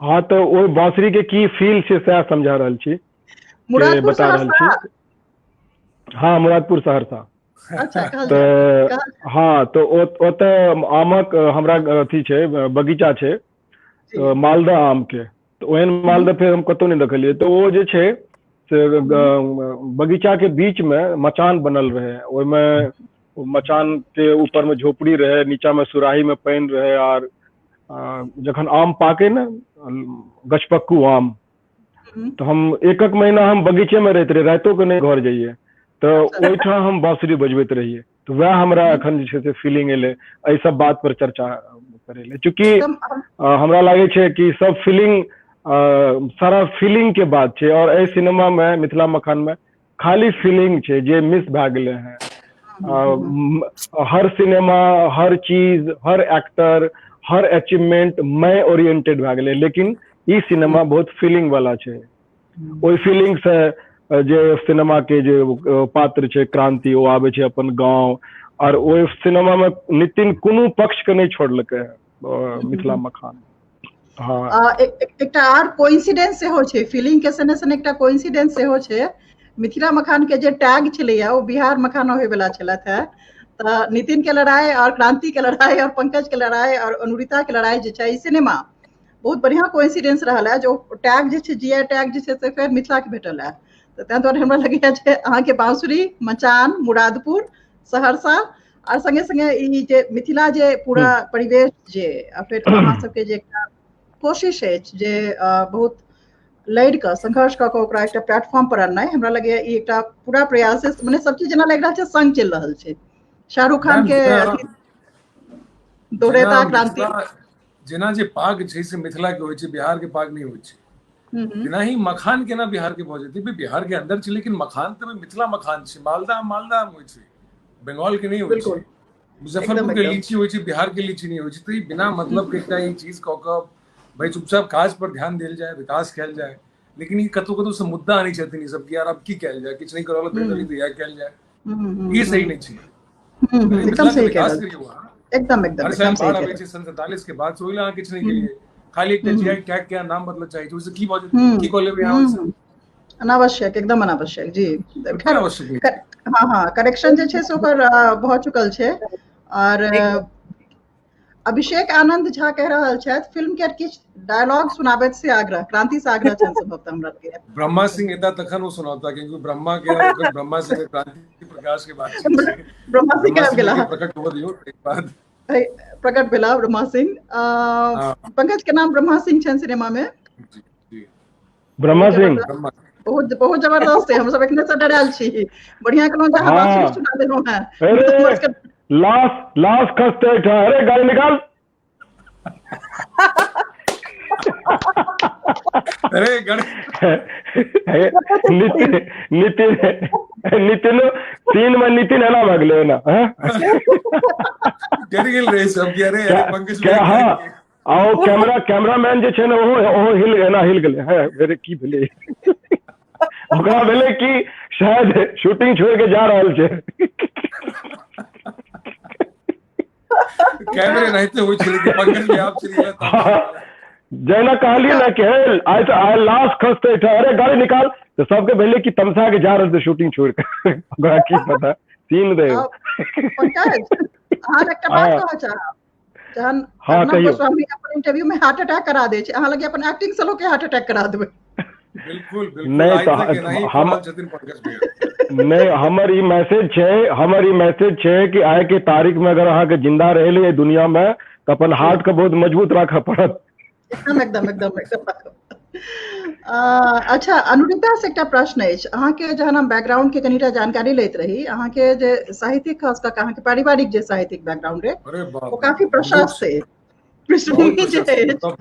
हँ, तऽ ओहि बांसुरी के की फील छै सएह समझा रहल छी, मुरादपुर बता रहल सहरसा। छी। हँ, मुरादपुर सहरसा। अच्छा, कहल जाय। तऽ कहल हँ, तऽ ओतऽ आमक हमरा अथी छै, बगीचा छै मालदह आम के। तऽ ओहन मालदह फेर हम कतहु नहि देखलियै। तऽ ओ जे छै से बगीचा के बीच मे मचान बनल रहे, ओहिमे मचान के ऊपर में झोपड़ी रहे, नीचा में सुराही में पानि रहे। आर जखन आम पाके ने, गछपक्कू आम, तऽ हम एक एक महीना हम बगीचे में रहैत रहियै, रातिो के नहि घर जइयै। तऽ ओहिठाम हम बांसुरी बजबैत रहियै। तऽ वएह हमरा एखन जे छै से फीलिंग एलै एहि सब बात पर चर्चा करै लए, चूँकि हमरा लागै छै कि सब फीलिंग, सारा फीलिंग के बात छै। और एहि सिनेमा में मिथिला मखान में खाली फीलिंग छै जे मिस भए गेलै हैं। हर सिनेमा, हर चीज, हर एक्टर, हर अचीवमेंट मैं ओरिएंटेड भए गेलै, लेकिन ई सिनेमा बहुत फीलिंग वाला छै। ओहि फीलिंग से जे सिनेमा के जे पात्र छै क्रांति, ओ आबै छै अपन गाँव। और ओहि सिनेमा में नितिन कोनो पक्ष के नहि छोड़लकै है मिथिला मखान। हँ। एकटा आर कोइंसिडेंस सेहो छै, फीलिंग के सने सने एकटा कोइंसिडेंस सेहो छै। मिथिला मखान के जे टैग छलैया ओ बिहार मखाना होय वाला छलथि है। तऽ नितिन के लड़ाई और क्रांति के लड़ाई और पंकज के लड़ाई और अनुरिता के लड़ाई जे छै, ई सिनेमा बहुत बढ़िया कोइंसिडेंस रहल है जो टैग जे छै, जीआई टैग जे छै से फेर मिथिला के भेटल है। तऽ ताहि दुआरे हमरा लगैया जे अहाँके बांसुरी, मचान, मुरादपुर, सहरसा आर संगे संगे ई जे मिथिला जे पूरा परिवेश जे आ फेर अहाँ सबके जे एकटा कोशिश अछि जे बहुत लड़ि कऽ, संघर्ष कऽ कऽ ओकरा एकटा प्लेटफॉर्म पर अननाइ, हमरा लगैया ई एकटा पूरा प्रयास अछि। मने सब चीज जेना लागि रहल छै संग चलि रहल छै। शाहरुख खान मैम, के जेना अथी दोहरेता जेना क्रांति। मिथिला, जेना जे पाग छै से मिथिला के होइ छै, बिहार के पाग नहि होइ छै। तेना ही मखान केना बिहार के भऽ जेतै? बिहार के अन्दर छै, लेकिन मखान तऽ मिथिला मखान छै। मालदह आम मालदह आम होइ छै, बंगाल के नहि होइ छै। मुजफ्फरपुर के लीची होइ छै, बिहार के लीची नहि होइ छै। तऽ ई बिना मतलब के एकटा ई चीज कऽ कऽ भाई चुपचाप काज पर ध्यान देल जाय, विकास कयल जाय। लेकिन ई कतौ कतौ से मुद्दा आनै छथिन ई सब कि यार आब की कयल जाय, किछु नहि करऽ लए भेटल तऽ इएह कयल जाय। ई सही नहि छै। एकदम मिथिला के सही कह विकास रहल। करियौ अहाँ। एकदम एकदम हर साल एकदम सही बाढ़ कह आबै छै, सन 47 के बाद से ओहि लए अहाँ किछु नहि केलियै। खाली एकटा जीआई टैग के नाम बदलऽ चाहै छी, ओहिसँ की भऽ जेतै? की कऽ लेबै अहाँ ओहिसँ? अनावश्यक, एकदम अनावश्यक जी। बिल्कुल आवश्यक नहि। हँ हँ, करेक्शन जे छै से ओकर भऽ चुकल छै। और अभिषेक आनंद झा कहि रहल छथि, फिल्म के किछु डायलॉग सुनाबैत से आग्रह, क्रांति से आग्रह छनि संभवतः हमरा लगैया। ब्रह्मा सिंह एता तखन ओ सुनौता, क्योंकि ब्रह्मा के और ब्रह्मा सिंह क्रांति प्रकाश के बात छै। ब्रह्मा सिंह ब्रह्मा आबि सिंह गेला। के प्रकट होबऽ दियौ एक बाद। प्रकट भेला ब्रह्मा सिंह। पंकज के नाम ब्रह्मा सिंह छनि सिनेमा में। जी जी। ब्रह्मा सिंह। ब्रह्मा बहुत बहुत जबरदस्त है, हम सब एखने से डरायल छी। बढ़िया केलहुँ जे अहाँ बांसुरी सुना देलहुँ हेँ। अरे लाश लाश खसते एहिठाम, अरे गाड़ी निकाल। अरे गण नितिन नितिन नितिन सीन में नितिन एना भऽ गेलै एना, हँ? डर गेल रहे सब कि अरे अरे पंकज क्या भाई। हाँ, आ ओ कैमरा कैमरामैन जे छै ने, ओहो ओहो हिल एना हिल गेलै है। अरे की भेलै? ओकरा भेलै कि शायद शूटिंग छोड़ के जा रहल छै। कैमरे रहते होइ छलै कि पंकज भाई आप चलि गेला। जहिना कहलियै ने कि हे आइ तऽ आइ लाश खसते एहिठाम, अरे गाड़ी निकाल, तऽ सबके भेलै कि तमसा के जा रहल छै शूटिंग छोड़ के। ओकरा की पता सीन रहे। पंकज, अहाँ एकटा बात कहऽ चाहब। जहन अर्णब कहियौ। गोस्वामी अपन इंटरव्यू में हार्ट अटैक करा दै छै, अहाँ लगे अपन एक्टिंग से लोक के हार्ट अटैक करा देबै? बिल्कुल बिल्कुल। नहि आइ तऽ तक एनाही हम करल छथिन पंकज भैया। नहि, हमर ई मैसेज छै, हमर ई मैसेज छै कि आइ के तारीख में अगर अहाँके जिंदा रहै ले दुनिया में तऽ अपन हार्ट के बहुत मजबूत राखऽ पड़त। एकदम एकदम एकदम एकदम। अच्छा, अनुरिता से एकटा प्रश्न अछि। अहाँके जहन हम बैकग्राउंड के कनिटा जानकारी लैत रही, अहाँके जे साहित्यिक, खास कऽ अहाँके पारिवारिक जे साहित्यिक बैकग्राउंड है अरे बाप ओ रे, काफी बहुत प्रशस्त अछि, बहुत पृष्ठभूमि जे प्रशस्त, अछि मतलब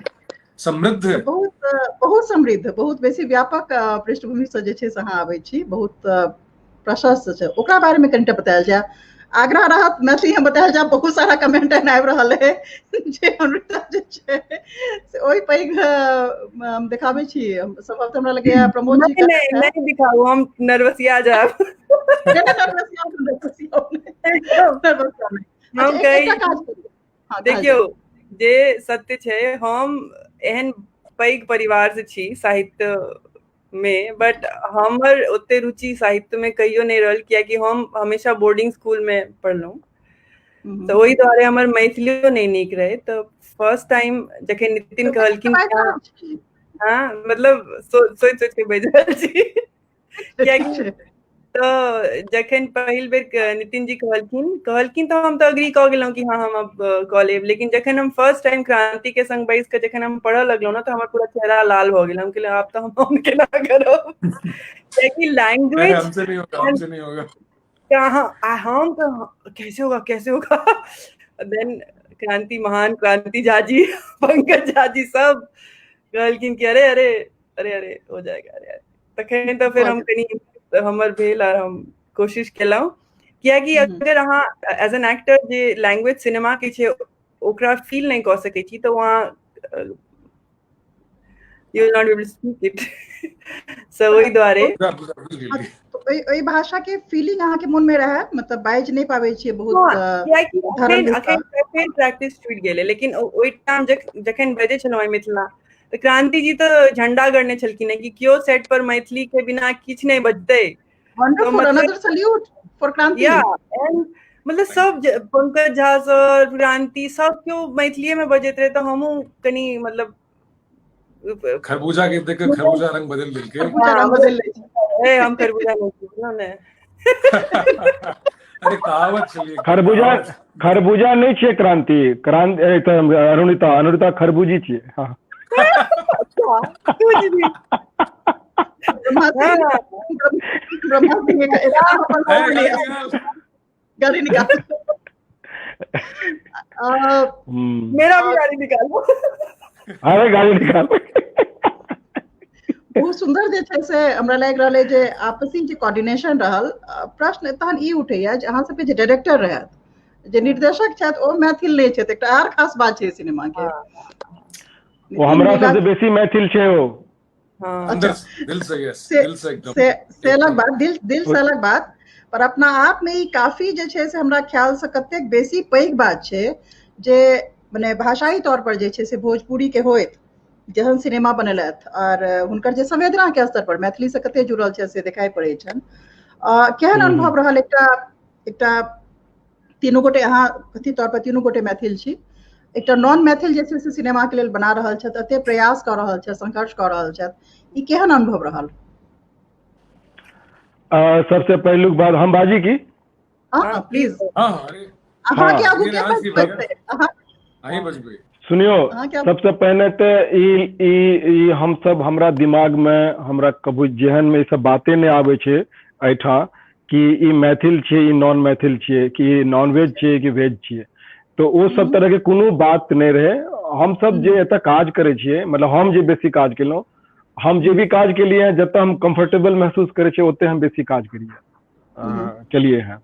समृद्ध, बहुत बहुत समृद्ध, बहुत बेसी व्यापक पृष्ठभूमि से जे छै से अहाँ आबै छी, बहुत प्रशस्त छै। ओकरा बारे मे कनिटा बतायल जाय। आग्रह रहत मैथिली हम बतायल जाब, बहुत सारा कमेंट एहन आबि रहल है जे अमृता जे छै से ओहि पैघ हम देखाबै छी। संभवतः हमरा लगैया प्रमोद जी नहीं नहीं दिखाऊ, हम नर्वसिया जायब। हम देखियौ जे सत्य छै, हम एहन पैघ परिवार से छी साहित्य में, बट हमर ओते रुचि साहित्य में कहियो नहीं रहल, कियाकि हम हमेशा बोर्डिंग स्कूल में पढ़लहुँ, तऽ ओहि दुआरे हमर मैथिलियो नहीं नीक रहे। तऽ फर्स्ट टाइम जखन नितिन कहलखिन, हाँ मतलब सोचि सोचि के बाजि रहल छी, कियाकि तऽ जखन पहिल बेर नितिन जी कहलखिन तऽ हम तऽ अग्री कऽ गेलहुँ कि हाँ हम अब कऽ लेब। लेकिन जखन हम फर्स्ट टाइम क्रांति के संग बैस कऽ जखन हम पढ़ऽ लगलहुँ ने, तऽ हमर पूरा चेहरा लाल भऽ गेल। हम कहलियै आब तऽ हम केना करब, कियाकि लैंग्वेज हमसे नहीं होगा, हमसे नहीं होगा। कहाँ हम तो कैसे होगा, कैसे होगा। देन क्रांति महान, क्रांति झा जी, पंकज झा जी सब कहलखिन कि अरे अरे अरे अरे हो जाएगा, अरे अरे। तखन तऽ फेर हम कनि हमर भेल आर हम कोशिश केलहुँ, कियाकि अगर अहाँ एज एन एक्टर जे लैंग्वेज सिनेमा के छै ओकरा फील नहि कऽ सकै छी तऽ वहाँ you will not be able to speak it. So ओहि दुआरे ओहि भाषा के फीलिंग अहाँ के मन में रहे, मतलब बाजि नहि पाबै छियै बहुत, कियाकि अखन फेर प्रैक्टिस छूटि गेलै। लेकिन ओहि टाइम जखन बजै छलहुँ मिथिला, तऽ क्रांति जी तऽ झंडा गड़ने छलखिन कि केओ सेट पर मैथिली के बिना किछु नहि बजतै। Wonderful, another salute for Kranti. Yeah, and मतलब सब पंकज झा सर, क्रांति, सब केओ मैथिलीए में बजैत रहे, तऽ हमहूँ कनि मतलब खरबूजा के देख के खरबूजा रंग बदल देलकै। खरबूजा रंग बदल लै छै। हम खरबूजा नहीं बुझलहुँ ने। अरे कहावत छलियै। खरबूजा, खरबूजा नहि छियै क्रांति, क्रांति अरुणिता, अरुणिता खरबूजी छियै। हाँ गाली निकाल, मेरा भी गाली निकालो। अरे गाली निकाल। बहुत सुंदर जे छै से हमरा लागि रहल है जे आपसी जे कोऑर्डिनेशन रहल। प्रश्न तहन ई उठैया जे अहाँ सबके जे डायरेक्टर रहत, जे निर्देशक छथि, ओ मैथिल नहि छथि, एकटा आर खास बात छै सिनेमा के। ओ हमरा सबसे बेसी मैथिल छै ओ। अच्छा, दिल से, यस, दिल से एकदम। से अलग बात, दिल दिल से अलग बात, पर अपना आप में ई काफी जे छै से हमरा ख्याल से कतेक बेसी पैघ बात छै जे मने भाषाई तौर पर जे छै से भोजपुरी के होइत जहन सिनेमा बनेलथि और हुनकर जे संवेदना के स्तर पर मैथिली से कते जुड़ल छै से देखाई पड़ै छनि। केहन अनुभव रहल? एकटा एकटा तीनू गोटे अहाँ कथित तौर पर तीनू गोटे मैथिल छी, एकटा नॉन मैथिल जे छै से सिनेमा के लेल बना रहल छथि, एते प्रयास कऽ रहल छथि, संघर्ष कऽ रहल छथि, ई केहन अनुभव रहल? सबसे पहिलुक बात हम बाजी की? हाँ प्लीज। अहाँ के आगू के बजबै? अहीं बजबै। सुनियो, सबसे पहिने तऽ ई ई ई हम सब हमरा दिमाग में हमरा कभू जेहन में ई सब बाते नहि आबै छै एहिठाम कि ई मैथिल छियै, ई नॉन मैथिल छियै, कि ई नॉन वेज छियै कि वेज छियै, तऽ ओ सब तरह के कोनो बात नहि रहै। हम सब जे एतऽ काज करै छियै, मतलब हम जे बेसी काज केलहुँ, हम जे भी काज केलियै हैं, जतऽ हम कम्फर्टेबल महसूस करै छियै ओते हम बेसी काज करियै केलिए हैं।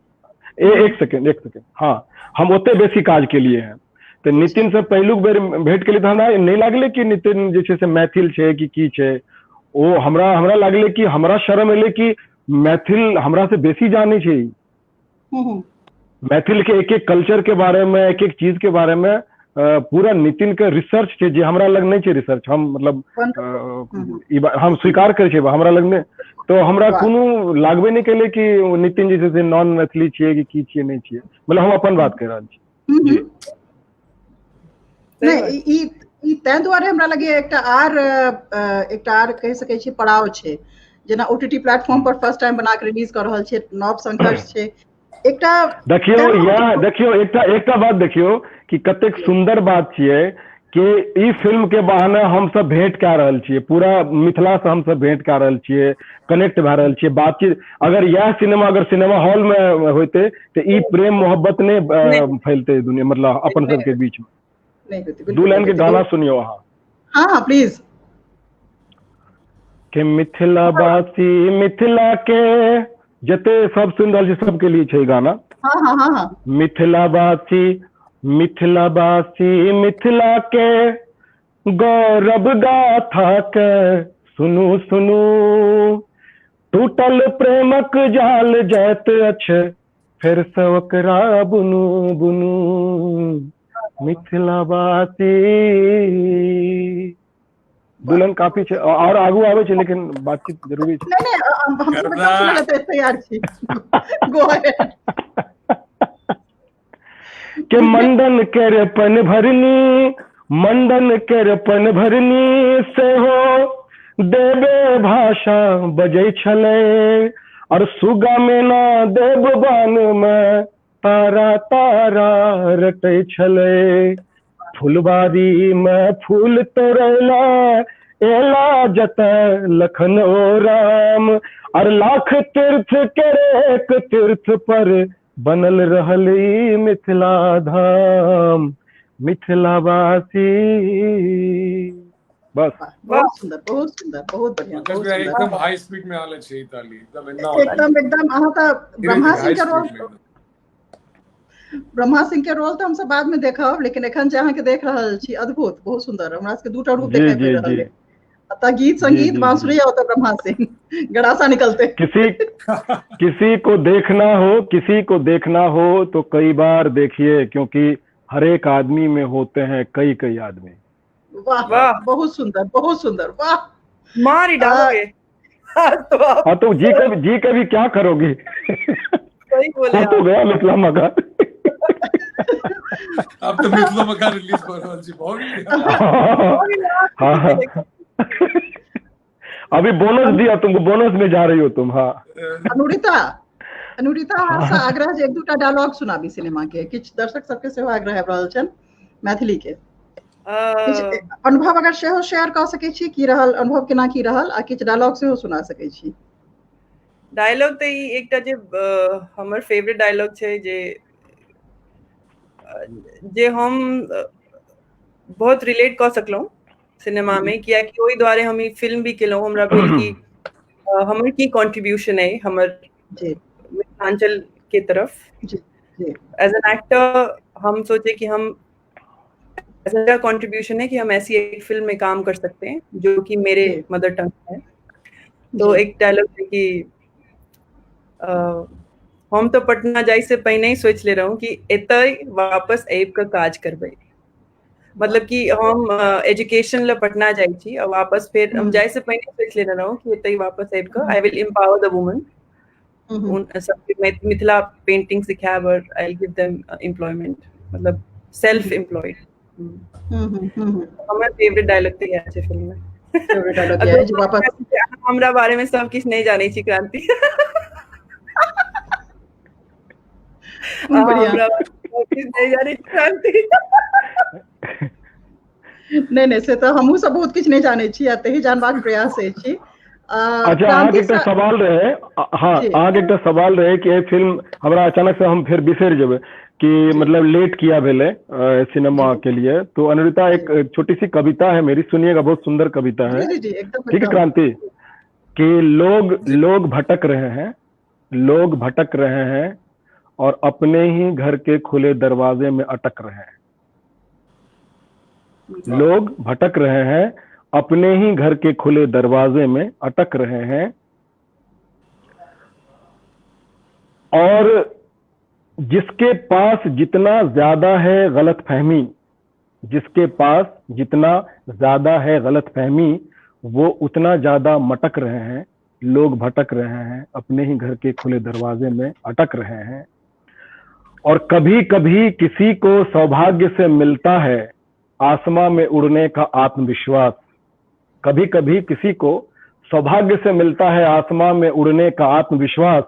एक सेकेंड, एक सेकेंड। हाँ, हम ओते बेसी काज केलिए हैं। तऽ नितिन से पहिलुक बेर भेंट केलियै तऽ हमरा नहि लागलै कि नितिन जे छै से मैथिल छै कि की छै। ओ हमरा हमरा लागलै कि हमरा शर्म एलै कि मैथिल हमरा से बेसी जानै छै मैथिल के एक एक कल्चर के बारे में, एक एक चीज के बारे में। पूरा नितिन के रिसर्च छै जे हमरा लग नहि छै रिसर्च। हम मतलब ई हम स्वीकार करै छियै, हमरा लग नहि, तऽ हमरा कोनो लागबे नहि केलै कि नितिन जे छै से नॉन मैथिली छियै कि की छियै नहि छियै। मतलब हम अपन बात कहि रहल छी जी। नहि, ई ई ताहि दुआरे हमरा लगैया एकटा आर कहि सकै छी पड़ाव छै, जेना ओटीटी प्लेटफॉर्म पर फर्स्ट टाइम बना के रिलीज कऽ रहल छै, नव संघर्ष छै एकटा। देखियौ, इएह देखियौ, एकटा एकटा बात देखियौ कि कतेक सुन्दर बात छियै कि ई फिल्म के बहाने हम सब भेंट कए रहल छियै, पूरा मिथिला से हम सब भेंट कए रहल छियै, कनेक्ट भए रहल छियै, बातचीत। अगर इएह सिनेमा अगर सिनेमा हॉल में होइते तऽ ई प्रेम मोहब्बत नहि फैलते दुनिया, मतलब अपन सबके बीच में। दू लाइन के गाना सुनियो अहाँ। हाँ हाँ, प्लीज। के मिथिला वासी, मिथिला के जते सब सुनि रहल छै सबके लिए छै गाना। हाँ हाँ हाँ हाँ। मिथिलावासी मिथिलावासी मिथिला के गौरव गाथा के सुनू सुनू, टूटल प्रेमक जाल जाइत अछि फेर से ओकरा बुनू बुनू, मिथिलावासी। दुल्हन काफी छै और आगू आबै छै, लेकिन बातचीत जरूरी छै। नहीं नहीं, हम सब एकदम सुनै लए तैयार छी, गो अहेड। के मंडन केर पन भरनी, मंडन केर पन भरनी सेहो देवे भाषा बजै छलै, और सुगा मेना देव बान में तारा तारा रटै छलै, फुलबारी में फूल तोड़ैला एला जतय लखन ओ राम, और लाख तीर्थ के एक तीर्थ पर बनल रहल ई मिथिला धाम, मिथिलावासी। बस। बहुत सुंदर, बहुत सुंदर, बहुत बढ़िया, पंकज बहुत भैया सुंदर। एकदम हाई स्पीड में आले छै ताली, एकदम एना एकदम एकदम। अहाँ तऽ धीरे ब्रह्मा धीरे सिंह हाई के रोल, स्पीड में एकदम। ब्रह्मा सिंह के रोल तऽ हमसब बाद में देखब, लेकिन एखन जे अहाँके देख रहल छी अद्भुत, बहुत सुंदर। हमरा सबके दूटा रूप जी देखाई जी पड़ि रहल जी है, अतः गीत जी संगीत जी बांसुरी जी। और ब्रह्मा सिंह गड़ासा निकलते। किसी किसी को देखना हो, किसी को देखना हो तो कई बार देखिए, क्योंकि हर एक आदमी में होते हैं कई कई आदमी। वाह वाह, बहुत सुंदर, बहुत सुंदर, वाह। मार ही आ, डालोगे आज तो आप। हाँ तो जी कभी क्या करोगी, सही बोले हो तो आप। गया मिथिला मकान। अब तो मिथिला मकान रिलीज कर रहल छी, भऽ गेलै। हाँ हाँ, अभी बोनस दिया तुमको, बोनस में जा रही हो तुम। हाँ अनुरिता, अनुरिता अहाँसँ आग्रह जे एक दूटा डायलॉग सुनाबी सिनेमा के, किछु दर्शक सबके सेहो आग्रह आबि रहल छनि मैथिली के, किछु अनुभव अगर सेहो शेयर कऽ सकै छी, की रहल अनुभव, केना की रहल, आ किछु डायलॉग सेहो सुना सकै छी। डायलॉग तऽ ई एकटा जे हमर फेवरेट डायलॉग छै जे जे हम बहुत रिलेट कऽ सकलहुँ सिनेमा में, कियाकि ओहि दुआरे हम ई फिल्म भी केलहुँ। हमरा भेल कि हमर की कंट्रीब्यूशन है हमर जी मिथिलांचल के तरफ। जी जी। एज एन एक्टर हम सोचे कि हम ऐसा कंट्रीब्यूशन है कि हम ऐसी एक फिल्म में काम कर सकते हैं जो कि मेरे जी मदर टंग है। तो जी एक डायलॉग है कि हम तो पटना जाय से पहिने ही सोच ले रहूं कि एतय वापस आबि कऽ काज करबै, मतलब कि हम एजुकेशन ल पटना जाइ छी और वापस फिर हम जाय से पहिने सोच लेने रहूं कि एतय वापस आबि कऽ I will empower the women, उन सबके मिथिला पेंटिंग सिखायब और I will give them employment, मतलब सेल्फ एम्प्लॉयड। हमर फेवरेट डायलॉग तऽ इएह छै फिल्म में। फेवरेट डायलॉग इएह जे वापस। हमरा बारे में सब किछु नहि जानै छी क्रांति, बढ़िया। हमरा बारे में सब किछु नहि जानै छी क्रांति। नहि नहि, से तऽ हमहूँ सब बहुत किछु नहि जानै छी आ तही जानबाक प्रयास अछि। अच्छा, अहाँके एकटा सवाल रहे। हाँ, अहाँके एकटा सवाल रहे कि एहि फिल्म हमरा अचानक से हम फेर बिसरि जेबै कि मतलब लेट किया भेलै सिनेमा के लिए। तो अनुरिता, एक छोटी सी कविता है मेरी, सुनिएगा, बहुत सुंदर कविता है। जी जी जी, एकदम। ठीक है क्रांति, कि लोग लोग भटक रहे हैं, लोग भटक रहे हैं और अपने ही घर के खुले दरवाजे में अटक रहे हैं। लोग भटक रहे हैं, अपने ही घर के खुले दरवाजे में अटक रहे हैं, और जिसके पास जितना ज्यादा है गलतफहमी, जिसके पास जितना ज्यादा है गलतफहमी, वो उतना ज्यादा मटक रहे हैं। लोग भटक रहे हैं, अपने ही घर के खुले दरवाजे में अटक रहे हैं। और कभी कभी किसी को सौभाग्य से मिलता है आसमां में उड़ने का आत्मविश्वास, कभी कभी किसी को सौभाग्य से मिलता है आसमां में उड़ने का आत्मविश्वास,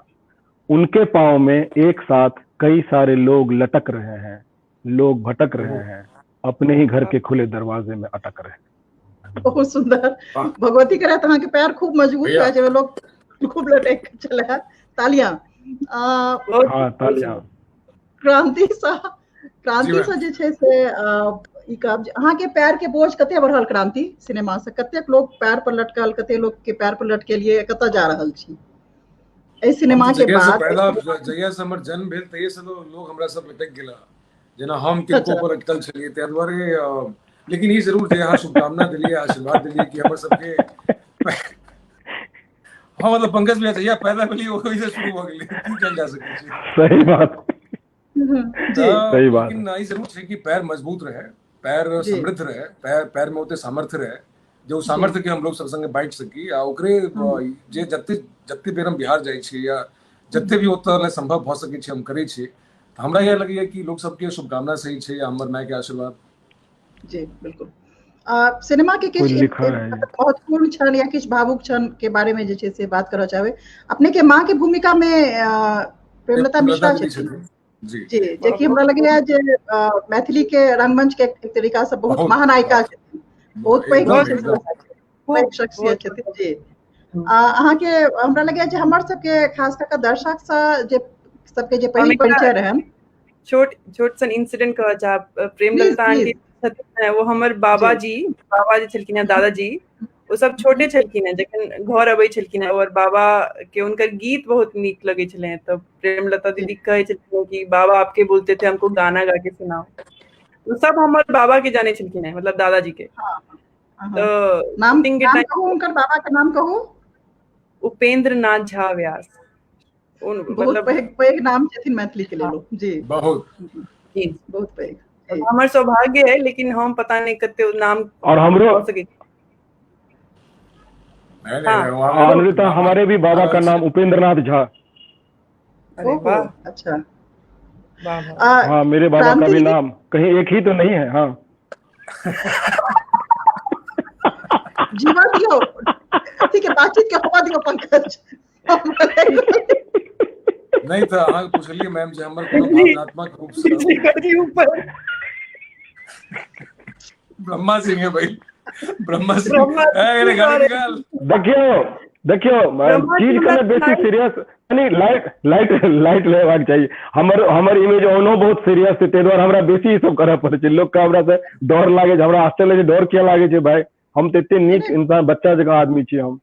उनके पांव में एक साथ कई सारे लोग लटक रहे हैं। लोग भटक रहे हैं, अपने ही घर के खुले दरवाजे में अटक रहे हैं। बहुत सुंदर। भगवती करे तऽ अहाँके पैर खूब मजबूत भैया। भए जाय, लोग खूब लटक के चले। तालियां। हाँ, तालियां। क्रांति सा, क्रांति जी सा जे छै से ई कहब जे अहाँके पैर के बोझ कते बढ़ल क्रांति सिनेमा से? कतेक लोग पैर पर लटकल, कते लोग के पैर पर लटकेलिए, कतऽ जा रहल छी? एहि सिनेमा के बाद पैदा जहिया से हमर जन्म भेल तहिया से लोग हमरा सब लटक गेला, जेना हम किनको पर अटकल छलियै, ताहि दुआरे। लेकिन ई जरूर जे अहाँ शुभकामना दिलियै, आशीर्वाद दिलियै कि हमर सबके, हाँ मतलब पंकज भैया जहिया पैदा भेलियै ओहि से शुरू भऽ गेलै, की कयल जा सकै छै। सही बात, सही बात। लेकिन ई जरूर छै कि पैर मजबूत रहे, पैर समृद्ध रहे, पैर पैर में ओते सामर्थ्य रहे जे ओ सामर्थ्य के हम लोग सब संगे बांटि सकी, आ ओकरे जे जते जते बेर हम बिहार जाइ छी या जते भी ओतऽ लए संभव भऽ सकै छै हम करै छी, तऽ हमरा इएह लगैया कि लोक सबके शुभकामना सही छै या हमर माय के आशीर्वाद। जी बिल्कुल। सिनेमा के किछु महत्वपूर्ण क्षण या किछु भावुक क्षण के बारे में जे छै से बात करऽ चाहबै। अपने के माँ के भूमिका में प्रेमलता मिश्रा छथिन जी, जे कि हमरा लगैया जे मैथिली के रंगमंच के एक तरीका से बहुत महानायिका छथिन, बहुत पैघ शख्सियत छथिन जी। अहाँके हमरा लगैया जे हमर सबके खास कऽ के दर्शक से जे सबके जे पहिल परिचय रहन, छोट छोट सन इंसिडेंट कहऽ चाहब। प्रेमलता आंटी छथिन, वो हमर बाबा जी, बाबा जे छलखिन हेँ, दादाजी, ओ सब छोटे छलखिन हेँ जखन घर अबै छलखिन हेँ, और बाबा के हुनकर गीत बहुत नीक लगै छलै हेँ, तऽ प्रेमलता दीदी कहै छलखिन कि बाबा आपके बोलते थे हमको गाना गा के सुनाओ। तो सब हमर बाबा के जाने छलखिन हेँ, मतलब दादाजी के। तो नाम कहू हुनकर बाबा के नाम कहू। उपेंद्र नाथ झा व्यास। बहुत पैघ पैघ नाम छथिन मैथिली के लेल जी, बहुत जी बहुत पैघ। हमर सौभाग्य है, लेकिन हम पता नहीं कते नाम और हमरो अनुरिता, हमारे भी बाबा का नाम उपेंद्र नाथ झा। अरे वाह, अच्छा हाँ, मेरे बाबा का भी नाम कहीं एक ही तो नहीं है। हाँ जीवा दियो, ठीक है, बातचीत के होवा दियो पंकज। नहीं तो अहाँ पुछलियै मैम जे हमर कोनो भावनात्मक रूप से ऊपर ब्रह्मा सिंह है भाई, ब्रह्मा सिंह। अरे गाली निकाल। देखियो देखियो, चीज कने बेसी सीरियस नहीं, लाइट लाइट लाइट लेबाक चाही। हमर हमर इमेज ओनो बहुत सीरियस छै, ताहि दुआरे हमरा बेसी ई सब करऽ पड़ै छै। लोक के हमरा से डर लागे छै, हमरा आश्चर्य लगे डर किया लागे छै भाई, हम तऽ एते नीक इंसान, बच्चा जकाँ आदमी छी हम।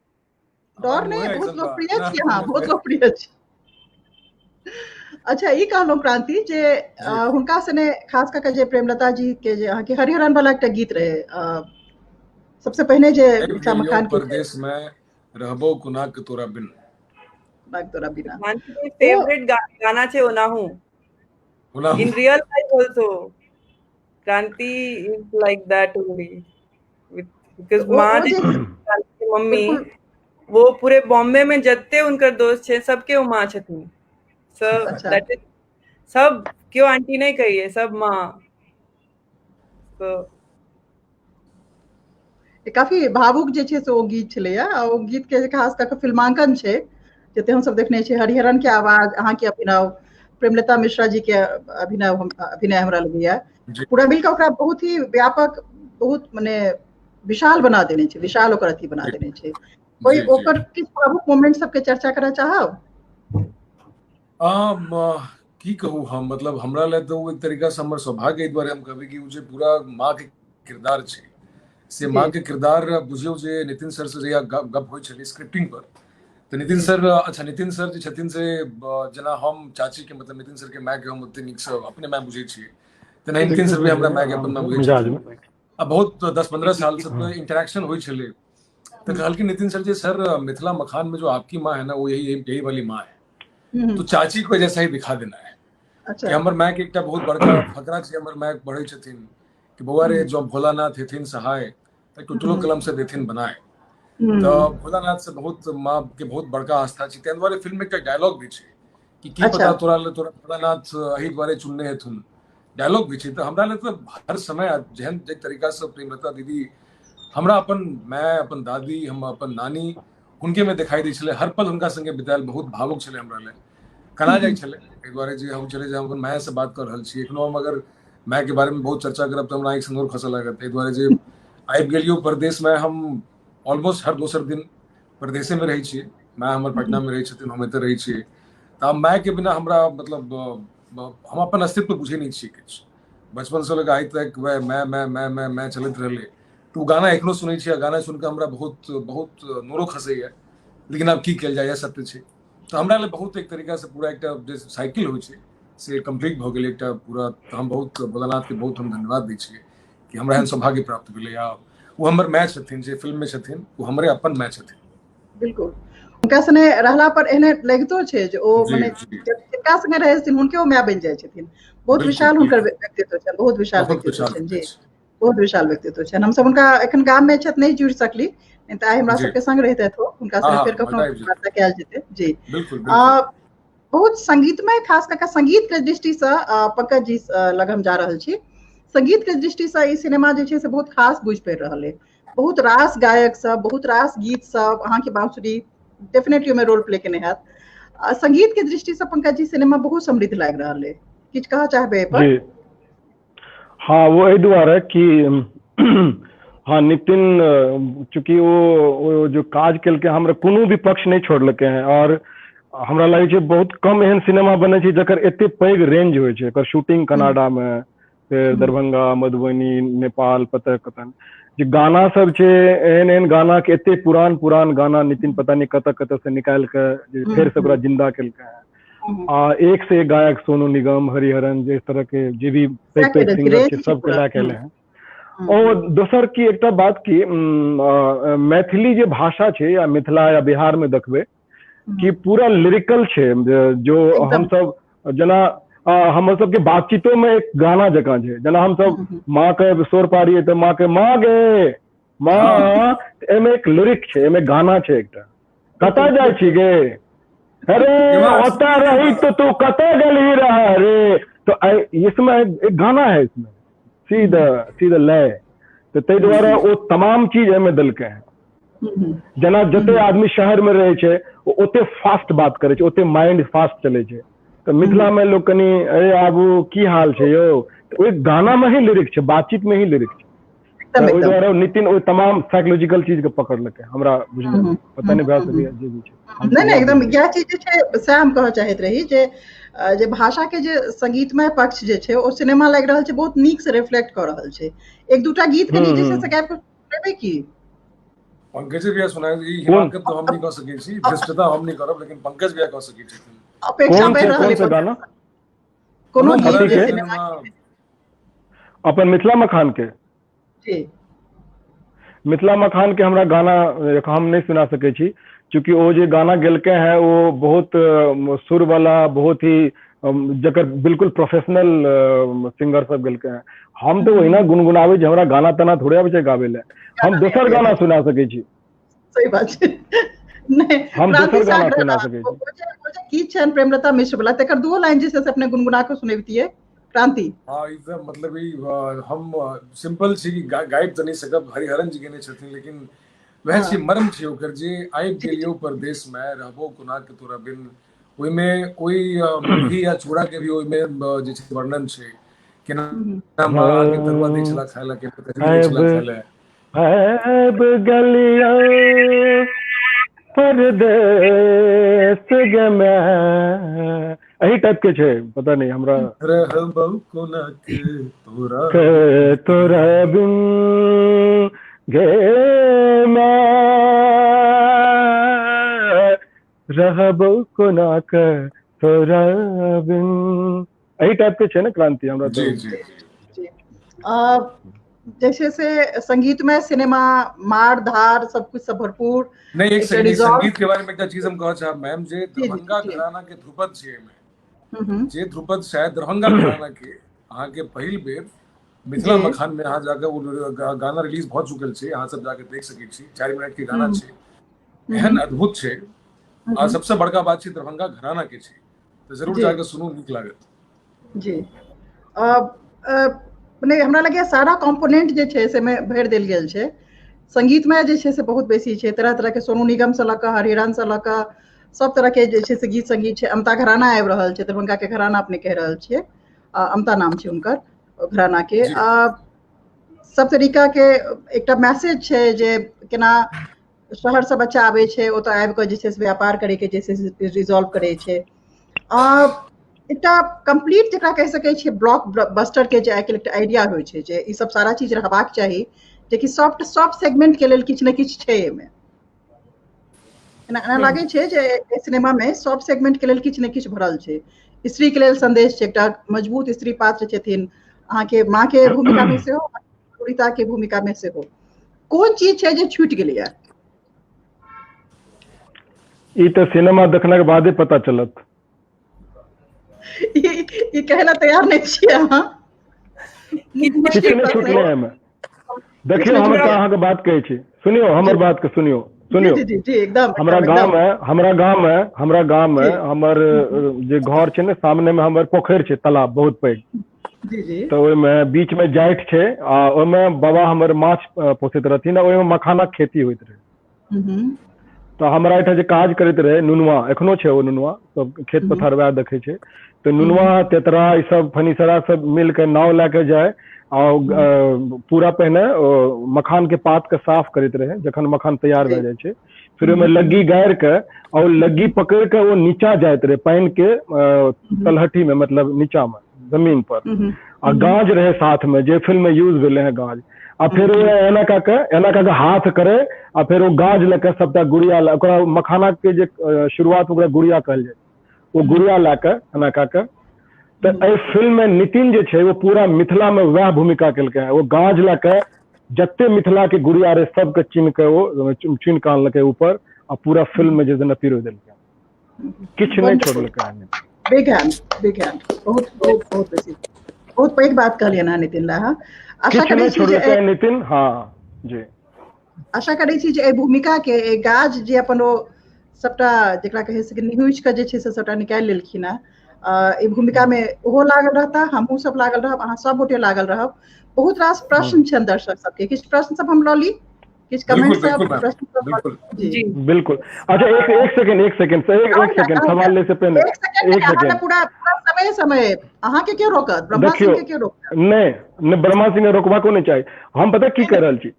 डर नहीं, बहुत लोकप्रिय छी अहाँ, बहुत लोकप्रिय छी। अच्छा ई कहलहुँ क्रांति जे हुनका सने खास कऽ के जे प्रेमलता जी के जे अहाँके हरिहरन वाला एकटा गीत रहे सबसे पहिने जे मिथिला मखान के परदेश में रहबो कोना के तोरा बिन, तोरा बिना फेवरेट गाना छै ओनाहू, in real life also Kranti is like that only because माँ क्रांति मम्मी वो पूरे बॉम्बे में जते उनकर दोस्त छे सबके वो माँ छथिन, सब that is सब क्यों आंटी नहीं कहिए, सब माँ। तो काफी भावुक जे छै से ओ गीत छलैया, आ ओ गीत के खास कऽ के फिल्मांकन छै जते हम सब देखने छियै, हरिहरन के आवाज, अहाँ के अभिनव, प्रेमलता मिश्रा जी के अभिनव, अभिनय हमरा लगैया पूरा मिलकर ओकरा बहुत ही व्यापक, बहुत मने विशाल बना देने छै, विशाल ओकर अथी बना देने छै। कोई ओकर किछु भावुक मोमेंट सबके चर्चा करऽ चाहब? की कहू हम, मतलब हमरा लए तऽ ओ एक तरीका से हमर सौभाग्य एहि दुआरे हम कहबै कि ओ जे पूरा माँ के किरदार छै से माँ के किरदार बुझियौ जे नितिन सर से जहिया गप होइ छलै स्क्रिप्टिंग पर, तऽ नितिन सर, अच्छा नितिन सर जे छथिन से जेना हम चाची के, मतलब नितिन सर के माय के हम ओते नीक से अपने माय बुझै छियै, तेना नितिन सर भी हमरा माय के अपन माय बुझै छथिन। आ बहुत 10-15 साल से तो इंटरेक्शन होइ छलै, तऽ कहलखिन नितिन सर जी सर मिथिला मखान में जो आपकी माँ है ना वो यही यही वाली माँ है, तो चाची को जैसा ही दिखा देना है। अच्छा। कि हमर माय के एकटा बहुत बड़का फकरा छै, हमर माय पढ़ै छथिन कि बौआ रे जो भोलानाथ हेथिन सहाय तऽ टुटलो कलम से देथिन बनाए। तऽ भोलानाथ से बहुत माँ के बहुत बड़का आस्था छै, ताहि दुआरे फिल्म में एकटा डायलॉग भी छै कि की पता तोरा ले तोरा भोलानाथ एहि दुआरे चुनने हेथुन, डायलॉग भी छै। तऽ हमरा ले तऽ हर समय जेहन जे तरीका से प्रेमलता दीदी हमरा अपन माय, अपन दादी, हम अपन नानी हुनके में दिखाई दै छलै, हर पल हुनका संगे बितायल बहुत भावुक छलै हमरा ले, कना जाइ छलै एहि दुआरे जे हम छलै जे हम अपन माय से बात कर रहल छी। एखनो हम अगर माय के बारे में बहुत चर्चा करब तऽ हमरा आँखि से नोर खसऽ लागत, एहि दुआरे जे आबि गेलियो परदेश में, हम ऑलमोस्ट हर दोसर दिन परदेशे में रहै छियै, माय हमर पटना में रहै छथिन, हम एतऽ रहै छियै, तऽ आब माय के बिना हमरा मतलब हम अपन अस्तित्व बुझै नहि छियै किछु। बचपन से लऽ कऽ आइ तक वएह माय माय माय माय माय चलैत रहलै, तऽ ओ गाना एखनो सुनै छियै, गाना सुनि कऽ हमरा बहुत बहुत नोरो खसैया, लेकिन आब की कयल जाय, इएह सत्य छै। तऽ हमरा लेल बहुत एक तरीका से पूरा एकटा जे साइकिल होइ छै से कम्प्लीट भऽ गेलै एकटा पूरा। तऽ हम बहुत भोलानाथ के बहुत हम धन्यवाद दै छियै कि हमरा एहन सौभाग्य प्राप्त भेलै। आ ओ हमर माय छथिन, जे फिल्म में छथिन ओ हमरे अपन माय छथिन। बिल्कुल, हुनका सने रहला पर एहने लगितो छै जे ओ मने जिनका संगे रहै छथिन हुनके ओ माय बनि जाइ छथिन। बहुत विशाल हुनकर व्यक्तित्व छनि, बहुत विशाल व्यक्तित्व छनि जी, बहुत विशाल व्यक्तित्व छनि। हमसब हुनका एखन गाम में छथि, नहि जुड़ि सकली, नहि तऽ आइ हमरा सबके संग रहितथि ओ, हुनका संगे फेर कखनो वार्ता कयल जेतै जी। बहुत संगीतमय, खास कऽ संगीत के दृष्टि से पंकज जी लग हम जा रहल छी। संगीत के दृष्टि से ई सिनेमा जे छै से बहुत खास बुझि पड़ि रहल अइ। बहुत रास गायक सब, बहुत रास गीत सब, अहाँके बांसुरी डेफिनेटली ओहिमे रोल प्ले केने हैत। संगीत के दृष्टि से पंकज जी सिनेमा बहुत समृद्ध लागि रहल अइ, किछु कहऽ चाहबै एहि पर? जी हाँ, वो एहि दुआरे कि हाँ नितिन चूँकि वो जो काज केलकै, हमरा कोनो भी पक्ष नहि छोड़लकै हैं। और हमरा लागै छै बहुत कम एहन सिनेमा बनै छै जकर एते पैघ रेंज होइ छै। एकर शूटिंग कनाडा मे, फेर दरभंगा, मधुबनी, नेपाल, पता कतऽ जे गाना सब छै, एहन एहन गाना के एते पुरान पुरान गाना नितिन पता नहि कतऽ कतऽ से निकालि के फेर से ओकरा जिंदा केलकै हैं। आ एक से एक गायक, सोनू निगम, हरिहरन, जे तरह के जे भी पैघ पैघ सिंगर छै सबके लए के एलै हैं। ओ दोसर की एकटा बात की मैथिली जे भाषा छै या मिथिला या बिहार में देखबै कि पूरा लिरिकल छै, जो हमसब जेना हमर सबके बातचीतो में एक गाना जकाँ छै। जेना हमसब माँ के शोर पाड़िए तऽ माँ के माँ गे माँ, एहिमे एक लिरिक छै, एहिमे गाना छै एकटा। कतऽ जाइ छी गे, अरे ओतऽ रही तो तू कतऽ गेलही रह रे, तो इसमें एक गाना है, इसमें सी द लय। तऽ ताहि दुआरे ओ तमाम चीज एहिमे देलकै हैं। जेना जते आदमी शहर में रहै छै ओ ओते फास्ट बात करै छै, ओते माइंड फास्ट चलै छै। तऽ मिथिला में लोक कनि अरे आबू की हाल छै यौ, ओहि गाना में ही लिरिक छै, बातचीत में ही लिरिक छै। ओहि दुआरे नितिन ओहि तमाम साइकोलॉजिकल चीज के पकड़लकै, हमरा बुझल पता नहि भए सकैए जे भी छै। नहि नहि, एकदम इएह चीज जे छै सएह हम कहऽ चाहैत रही जे जे भाषा के जे संगीतमय पक्ष जे छै ओ सिनेमा लागि रहल छै बहुत नीक से रिफ्लेक्ट कऽ रहल छै। एक दूटा गीत कनि जे छै से गाबि कऽ सुनेबै की? पंकज भैया सुनाए, ई हिमाकत तो हम नहीं कह सकै छी, धृष्टता हम नहीं करब, लेकिन पंकज भैया कह सकै छथिन। अपेक्षा बढ़ि रहल है गाना कोनो गीत जे सिनेमा अपन मिथिला मखान के जी, मिथिला मखान के हमरा गाना हम नहीं सुना सकै छी, चूँकि ओ जे गाना गेलकै हैं वो बहुत सुर वाला, बहुत ही जकर बिल्कुल प्रोफेशनल सिंगर सब गेलकै हैं। हम तऽ ओहिना गुनगुनाबै छी, हमरा गाना ताना थोड़े आबै छै गाबै लए। हम दोसर गाना सुना सकै छी। सही बात छै। नहि, हम दोसर गाना सुना सकै छी। गीत छनि प्रेमलता मिश्र वाला, तकर दूओ लाइन जे छै से अपने गुनगुना कऽ सुनबितियै क्रांति। हाँ, ई तऽ मतलब ई हम सिंपल छी कि गाबि तऽ नहि सकब, हरिहरन जी गेने छथिन, लेकिन वएह छी मर्म छै ओकर जे आबि गेलियौ परदेश मे रहबो कोना के तोरा बिन, ओहिमे ओहि मुरही या चूड़ा के भी ओहिमे जे छै वर्णन छै, केना माँ के तरुआ दै छला खाय लए, केना कचरी दै छला खाय लए। आबि गेलियौ परदेश गे माय, एही टाइप के छै, पता नहीं हमरा। रहबौ कोना के तोरा के तोरा बिन गे माय, रहबौ कोना के तोरा बिन, एही टाइप के छै ने क्रांति? हमरा जी जी जी। जे छै से संगीतमय सिनेमा, मार धार सब कुछ सब भरपूर। नहीं, एक सेकंड, संगीत के बारे में एकटा चीज हम कहऽ चाहब मैम, जे दरभंगा घराना के ध्रुपद छै एहिमे, जे ध्रुपद शायद दरभंगा घराना के अहाँके पहिल बेर मिथिला मखान में अहाँ जाके ओ गाना रिलीज भऽ चुकल छै, अहाँ सब जाके देख सकै छी, 4 मिनट के गाना छै, एहन अद्भुत छै। आ सबसे बड़का बात छै दरभंगा घराना के छै, तऽ जरूर जाके सुनू, नीक लागत। जी, मने हमरा लगैए सारा कॉम्पोनेंट जे छै से मे भरि देल गेल छै। संगीतमे जे छै से बहुत बेसी छै, तरह तरहके सोनू निगमसँ लऽ कऽ हरिहरनसँ लऽ कऽ सब तरहके जे छै से गीत संगीत छै। अमता घराना आबि रहल छै, दरभंगाके घराना अपने कहि रहल छियै, अमता नाम छै हुनकर घरानाके। सब तरीकाके एकटा मैसेज छै जे केना शहरसँ बच्चा आबै छै, ओतऽ आबि कऽ जे छै से व्यापार करैके जे छै से रिजॉल्व करै छै। एकटा कम्प्लीट जकरा कहि सकै छियै ब्लॉक बस्टर के जे आइ काल्हि एकटा आइडिया होइ छै जे ई सब सारा चीज रहबाक चाही, जेकि सॉफ्ट सेगमेंट के लेल किछु ने किछु छै एहिमे। एना एना लागै छै जे एहि सिनेमा मे सब सेगमेंट के लेल किछु ने किछु भरल छै। स्त्री के लेल संदेश छै, एकटा मजबूत स्त्री पात्र छथिन, अहाँके माँ के भूमिका मे सेहो, पीड़िता के भूमिका मे सेहो। कोन चीज छै जे छूटि गेलैया? ई तऽ सिनेमा देखलाक बादे पता चलत। ई कहै लए तैयार नहि छियै अहाँ? किछु नहि छूटलै एहिमे। देखियौ, हम एकटा अहाँके बात कहै छी, सुनियौ हमर बात के, सुनियौ सुनियौ। जी जी एकदम। हमरा गाँव मे, हमरा गाँव मे, हमरा गाँव मे हमर जे घर छै ने, सामने मे हमर पोखरि छै, तालाब बहुत पैघ। जी जी। तऽ ओहिमे बीच मे जाठि छै आ ओहिमे बाबा हमर माछ पोसैत रहथिन आ ओहिमे मखानक खेती होइत रहै। तऽ हमरा एहिठाम जे काज करैत रहै नुनुआ, एखनो छै ओ नुनुआ, सब खेत पथार वएह देखै छै। तऽ नुनुआ तेतरा ई सब फनीसरा सब मिल के नाव लए के जाय आ पूरा पहिने मखान के पात के साफ करैत रहै। जखन मखान तैयार भए जाइ छै, फिर ओहिमे लग्गी गाड़ि के आ ओ लग्गी पकड़ि के ओ नीचा जाइत रहै पानि के तलहटी मे, मतलब नीचा मे जमीन पर, आ गाज रहे साथ में, जे फिल्म में यूज भेले हैं गाज। आ फेर ओ एना कऽ के, एना कऽ के हाथ करे आ फेर ओ गाज लऽ के सबटा गुड़िया, ओकरा मखाना के जे शुरुआत ओकरा गुड़िया कहल जाय, ओ गुड़िया लए के एना कऽ के। तऽ एहि फिल्म में नितिन जे छै ओ पूरा मिथिला में वएह भूमिका केलकै हैं। ओ गाज लए के जते मिथिला के गुड़िया रहे सबके चिन्ह के ओ चुनि के आनलकै ऊपर आ पूरा फिल्म में जे छै पिरो देलकै, किछु नहि छोड़लकै। बिग हैंड, बिग हैंड, बहुत बहुत बहुत बेसी बहुत पैघ बात कहलियै ना नितिन ला। आशा करै छी जे नितिन, हाँ जी, आशा करै छी जे एहि भूमिका के, एहि गाज जे अपन ओ सबटा जेकरा कहै छै निहुँचि कऽ जे छै से सबटा निकालि लेलखिन हेँ, एहि भूमिका मे ओहो लागल रहता, हमहूँ सब लागल रहब, अहाँ सब गोटे लागल रहब। बहुत रास प्रश्न छनि दर्शक सबके, किछु प्रश्न सब हम लऽ ली, किछु कमेंट सब, प्रश्न सब। जी बिल्कुल। अच्छा एक एक सेकंड, एक सेकंड, एक सेकंड, सवाल ले से पहले एक सेकंड, पूरा पूरा समय समय अहाँ के क्यों रोकत? ब्रह्मा सिंह के क्यों रोकत? नहीं नहीं, ब्रह्मा सिंह के रोकबाको नहीं चाही। हम पता की कर रहल छी,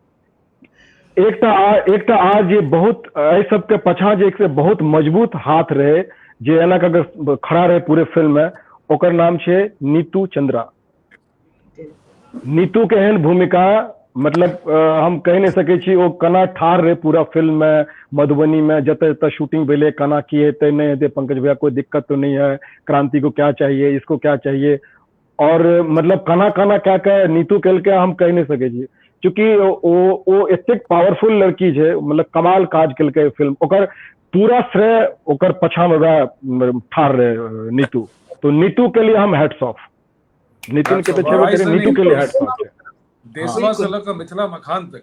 एकटा आ जे बहुत एहि सबके पछा जे एक बहुत मजबूत हाथ रहे, जे एना कऽ खड़ा रहे पूरे फिल्म में, ओकर नाम छै नीतू चंद्रा। नीतू के एहन भूमिका मतलब हम कहि नहि सकै छी, ओ केना ठाढ़ रहे पूरा फिल्म में, मधुबनी में जतऽ जतऽ शूटिंग भेलै, केना की हेतै नहि हेतै, पंकज भैया कोई दिक्कत तो नहीं है, क्रांति को क्या चाहिए, इसको क्या चाहिए, और मतलब केना केना कए के नीतू केलकै हम कहि नहि सकै छी। चूँकि ओ एतेक पावरफुल लड़की छै, मतलब कमाल काज केलकै फिल्म, ओकर पूरा श्रेय ओकर पछा में वएह ठाढ़ रहे नीतू। तो नीतू के लिए हम हैट्स ऑफ, नितिन के तऽ छेबे करे, नीतू के लिए हैट्स ऑफ छै। देशवा से लग मिथिला मखान तक,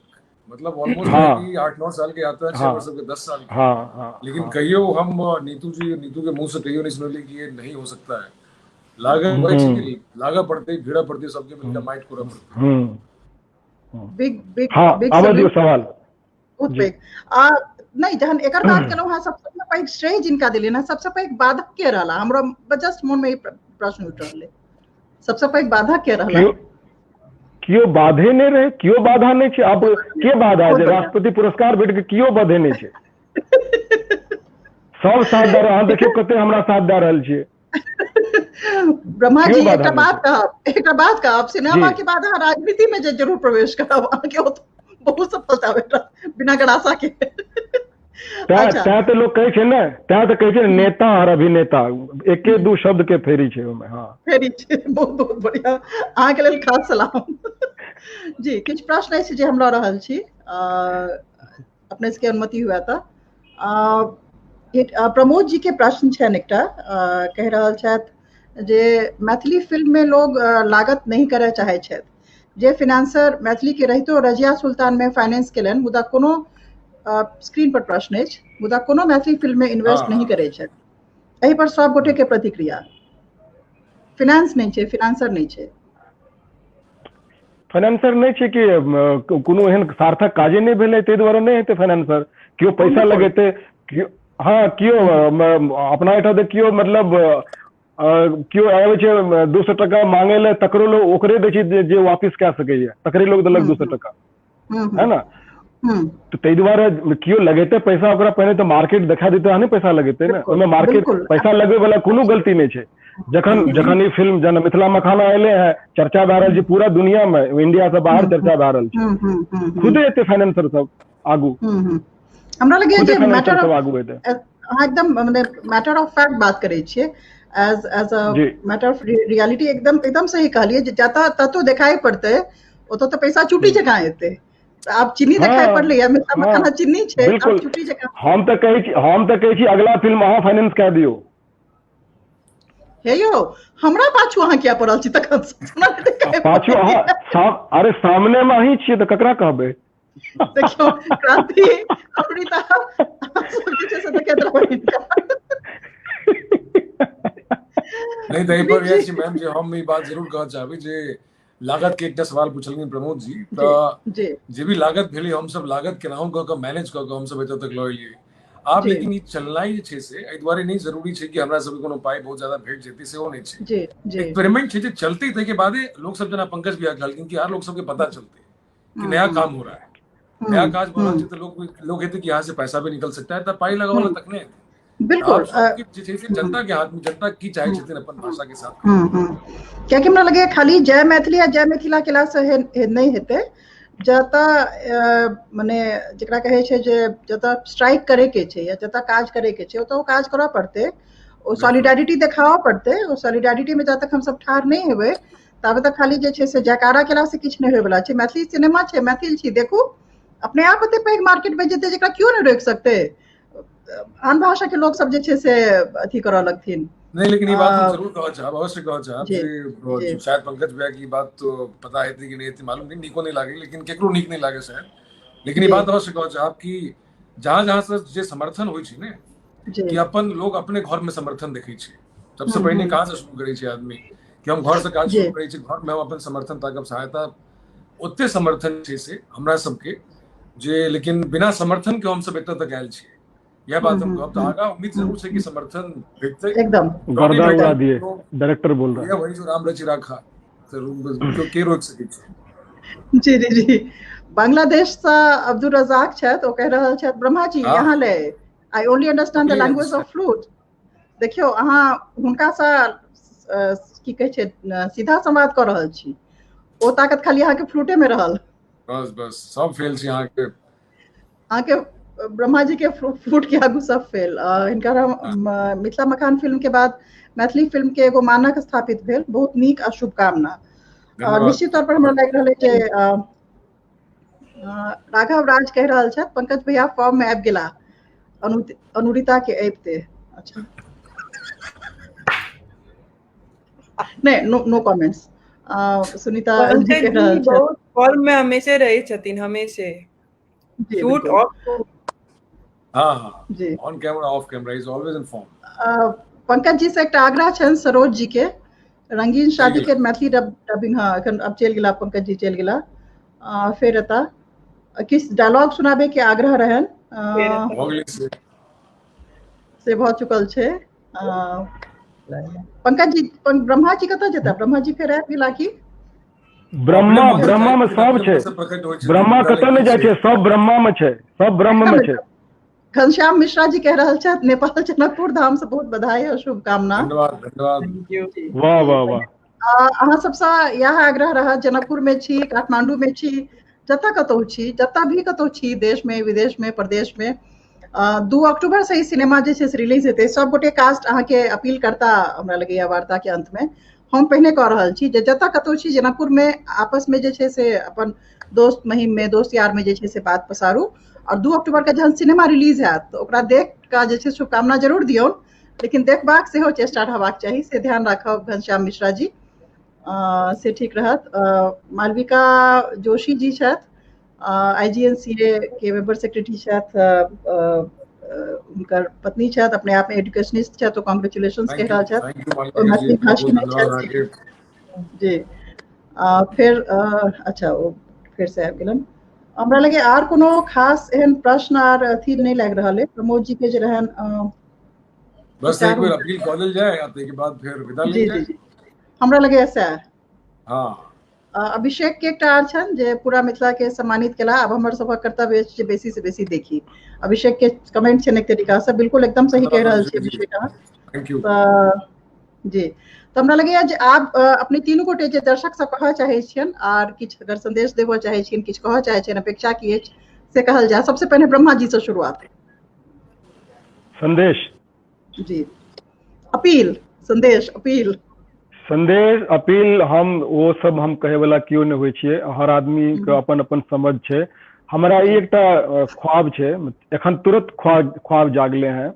मतलब ऑलमोस्ट कि 8-9 साल के यात्रा छै हमर सबके, 10 साल के। हाँ। लेकिन कहियो हम नीतू जी, नीतू के मुंह से कहियो नहीं सुनली कि ये नहीं हो सकता है। लागल वही छै कि लागऽ पड़तै, भिड़ऽ पड़तै, सबके मिलके माइट करऽ पड़तै। बिग बिग हाँ, बिग आबऽ दियौ सवाल। बहुत पैघ। आ नहि, जहन एकर बात केलहुँ हँ, सबसँ पैघ श्रेय जिनका देलियनि हँ, सबसँ पैघ बाधक के रहला? हमरा जस्ट मोन मे प्रश्न उठि रहलै, सबसँ पैघ बाधक के रहला? केओ बाधे नहि रहे, केओ बाधा नहि छै। आब के बाधा जे राष्ट्रपति पुरस्कार भेट के केओ बाधे नहि छै, सब साथ दऽ रहल। देखियौ कते हमरा साथ दऽ रहल छियै। ब्रह्मा जी, एकटा बात कहब, एकटा बात कहब, सिनेमा के बाद अहाँ राजनीति में जे जरूर प्रवेश करब, अहाँके बहुत सफलता भेटत बिना गरासा के। तैं तऽ लोक कहै छै ने, तैं तऽ कहै छै नेता और अभिनेता एके दू शब्द के फेरी छै ओहिमे। हाँ फेरी छै। बहुत बहुत बढ़िया, अहाँके लेल खास सलाम जी। किछु प्रश्न अछि जे हम लऽ रहल छी, अपने सबके अनुमति हुए तऽ। प्रमोद जी के प्रश्न छनि एकटा, कहि रहल छथि जे मैथिली फिल्म में लोग लागत नहीं करय चाहै छथि, जे फिनेंसर मैथिली के रहितो रजिया सुल्तान में फाइनेंस केलनि, मुदा कोनो स्क्रीन पर प्रश्न अछि, मुदा कोनो मैथिली फिल्म में इन्वेस्ट नहीं करै छथि, एहि पर सब गोटे के प्रतिक्रिया। फिनेंस नहीं छै, फिनेंसर नहीं छै। फाइनेंसर नहि छै कि कोनो एहन सार्थक काजे नहि भेलै, ताहि दुआरे नहि हेतै फाइनेंसर। केओ पैसा लगेतै, हाँ, केओ अपना एहिठाम तऽ केओ मतलब केओ आबै छै 200 टका मांगे लए, तकरो लोग ओकरे दै छै जे वापिस कए सकैया, तकरे लोग देलक 200 टका, है ना? तऽ ताहि दुआरे केओ लगेतै पैसा, ओकरा पहिने तऽ मार्केट देखा देतै, तहने पैसा लगेतै ने। ओहिमे मार्केट पैसा लगबै वाला कोनो गलती नहि छै। जखन जखन ई फिल्म जन मिथिला मखाना एले है, चर्चा भए रहल छै पूरा दुनिया में, इंडिया से बाहर चर्चा भए रहल छै, खुदे एते फाइनेंसर सब आगू। हमरा लगैए खुदे जे फाइनेंसर मैटर सब ऑफ आगू एतै। अहाँ एकदम मने मैटर ऑफ फैक्ट बात करै छियै, as as a ji. Matter of reality एकदम एकदम सही कहलियै जे जतऽ ततो देखाइ पड़तै ओतऽ तऽ पैसा चुटी जकाँ एतै। तऽ आब चीनी देखाइ हँ पड़लै या मिथिला हँ मखाना चीनी छै, आब बिल्कुल। चुटी जकाँ। हम तऽ कहै छी, हम तऽ कहै छी अगला फिल्म अहाँ फाइनेंस कए दियौ। हे यौ, हमरा पाछू अहाँ किया पड़ल छी तखन? पाछू अहाँ, अरे सामने मे अहीं छियै तऽ ककरा कहबै? देखियौ क्रांति, अमृता, सब जे छै से देखैत रहबै हिनका। नहि तऽ एहि पर इएह छै मैम जे हम ई बात जरूर कहऽ चाहबै जे लागत के एकटा सवाल पूछलखिन प्रमोद जी, तऽ जी जे भी लागत भेलै हमसब लागत केनाहु कऽ कऽ मैनेज कऽ कऽ हमसब एतऽ तक लऽ एलियै आब। लेकिन ई चलनाइ जे छै से एहि दुआरे नहि जरूरी छै कि हमरा सबके कोनो पाइ बहुत ज्यादा भेट जेतै, सेहो नहि छै। जी जी एक्सपेरिमेंट छै जे चलते, ताहिके बादे लोक सब, जेना पंकज भैया कहलखिन कि आर लोक सबके पता चलते कि नया काम हो रहा है, नया काज भऽ रहल छै, तऽ लोक लोक हेतै कि यहाँ से पैसा भी निकल सकता है, तऽ पाइ लगाबऽ वाला तखने हेतै। बिल्कुल। आब सब जे छै से जनता के हाथ में, जनता की चाहे छथिन अपन भाषा के साथ। कियाकि हमरा लगैए खाली जय मैथिली आ जय मिथिला केलासँ नहि हेतै। जतऽ मने जकरा कहै छै जे जतऽ स्ट्राइक करैके छै या जतऽ काज करैके छै, ओतऽ ओ काज करऽ पड़तै, ओ सॉलिडारिटी देखाबऽ पड़तै। ओ सॉलिडारिटीमे जब तक हमसब ठाढ़ नहि हेबै, ताबे तक खाली जे छै से जयकारा केलासँ किछु नहि होयवला छै। मैथिली सिनेमा छै, मैथिल छी, देखू अपने आप एते पैघ मार्केट बनि जेतै जेकरा केओ नहि रोकि सकतै। आन भाषा के लोक सब जे छै से अथी करऽ लगथिन। नहीं, लेकिन ये बात हम जरूर कहऽ चाहब, अवश्य कहऽ चाहब जे शायद पंकज भैया की बात तो पता हेतै कि नहि हेतै मालूम नहीं, नीको नहीं लागे, लेकिन केकरो नीक नहीं लागे शायद, लेकिन ये बात अवश्य कहऽ चाहब कि जहाँ जहाँ से जे समर्थन होइ छै ने, कि अपन लोग अपने घर में समर्थन देखै छै सबसे पहिने। कहाँ से शुरू करै छै आदमी कि हम घर से काज शुरू करै छी, घर में हम अपन समर्थन ताकब, सहायता, ओते समर्थन छै से हमरा सबके जे, लेकिन बिना समर्थन के हमसब एतऽ तक आयल छियै, यह बात हम कहब। तऽ आगाँ उम्मीद जरूर छै कि समर्थन भेटतै। एकदम। गर्दा उड़ा दिए डायरेक्टर बोल रहा है वही जो राम रचि राखा, तो के रोकि सकै छै? जी जी जी बांग्लादेश सँ अब्दुल रजाक छथि, ओ कहि रहल छथि, ब्रह्मा जी यहाँ ले I only understand the language of flute. देखियौ, अहाँ हुनकासँ की कहै छै सीधा संवाद कऽ रहल छी, ओ ताकत खाली अहाँके फ्लूटे में रहल। बस बस, सब फेल छै अहाँके। अहाँके ब्रह्मा जी के फ्लूट के आगू सब फेल। हिनकर मिथिला मखान फिल्म के बाद मैथिली फिल्म के एगो मानक स्थापित भेल, बहुत नीक आ शुभकामना। निश्चित तौर पर हमरा लागि रहल है जे राघव राज कहि रहल छथि, पंकज भैया फॉर्म में आबि गेला अनुरिता के अबिते। अच्छा, नहि, नो नो कमेंट्स। सुनीता जी कहि रहल छथि। बहुत फॉर्म में हमेशा रहै छथिन, हमेशे, शूट ऑफ। हाँ हाँ जी, on camera, off camera, is always in form. Pankaj ji से एकटा आग्रह छनि सरोज जी के, रंगीन शादी के मैथिली डबिंग। हाँ, एखन अब चलि गेला पंकज जी, चलि गेला। फेर एता किछु डायलॉग सुनाबे के आग्रह रहनि, से भऽ चुकल छै। पंकज जी, ब्रह्मा जी कतऽ जेता? ब्रह्मा जी फेर आबि गेला की? ब्रह्मा, ब्रह्मा में सब छै, ब्रह्मा कतऽ नहि जाइ छै, सब ब्रह्मा में छै, सब ब्रह्म में छै। घनश्याम मिश्रा जी कह रहल छथि, नेपाल जनकपुर धाम से बहुत बधाई और शुभकामना। धन्यवाद, धन्यवाद। वाह वाह वाह। अहाँ सबसँ इएह आग्रह रहत, जनकपुर में छी, काठमांडू में छी, जतऽ कतहु छी, जतऽ भी कतहु छी, देश में, विदेश में, प्रदेश में, 2 अक्टूबर से ई सिनेमा जे छै से रिलीज हेतै। सब गोटे कास्ट अहाँके अपील करता हमरा लगैया वार्ता के अंत में। हम पहिने कऽ रहल छी जे जतऽ कतहु छी जनकपुर में, आपस में जे छै से अपन दोस्त महिम में, दोस्त यार में जे छै से बात पसारू और 2 अक्टूबर के जहन सिनेमा रिलीज हैत तऽ ओकरा देख कऽ जे छै शुभकामना जरूर दियौ, लेकिन देखबाक सेहो चेष्टा रहबाक चाही, से ध्यान राखब घनश्याम मिश्रा जी, से ठीक रहत। मालविका जोशी जी छथि, आईजीएनसीए के मेंबर सेक्रेटरी छथि, हुनकर पत्नी छथि, अपने आप में एजुकेशनिस्ट छथि, तो कॉन्ग्रेचुलेशन कहि रहल छथि, मैथिली भाषी नहि छथि जी। फेर अच्छा, ओ फेर से आबि गेलनि। हमरा लगे आर कोनो खास एहन प्रश्न आर अथी नहि लागि रहल है प्रमोद जी के जे रहन। बस एक बेर अपील कऽ लेल जाय आ ताहिके बाद फेर विदा लेल जाय। जी, हमरा लगे सएह। अभिषेक के एकटा आर छनि जे पूरा मिथिला के सम्मानित केला, आब हमर सभक कर्तव्य अछि जे बेसी से बेसी देखी। अभिषेक के कमेंट छनि एक तरीका से, बिल्कुल एकदम सही कहि रहल छी अभिषेक अहाँ। Thank you. जी, तऽ हमरा लगैया जे आब अपने तीनू गोटे जे दर्शक सब कहऽ चाहै छियनि आर किछु अगर संदेश देबऽ चाहै छियनि, किछु कहऽ चाहै छियनि, अपेक्षा की अछि से कहल जाय। सबसे पहिने ब्रह्मा जी से शुरुआत। संदेश जी, अपील, संदेश, अपील, संदेश, अपील। हम ओ सब हम कहे वाला केओ नहि होइ छियै, हर आदमी के अपन अपन समझ छै। हमरा ई एकटा ख्वाब छै, एखन तुरंत ख्वाब जागले हैं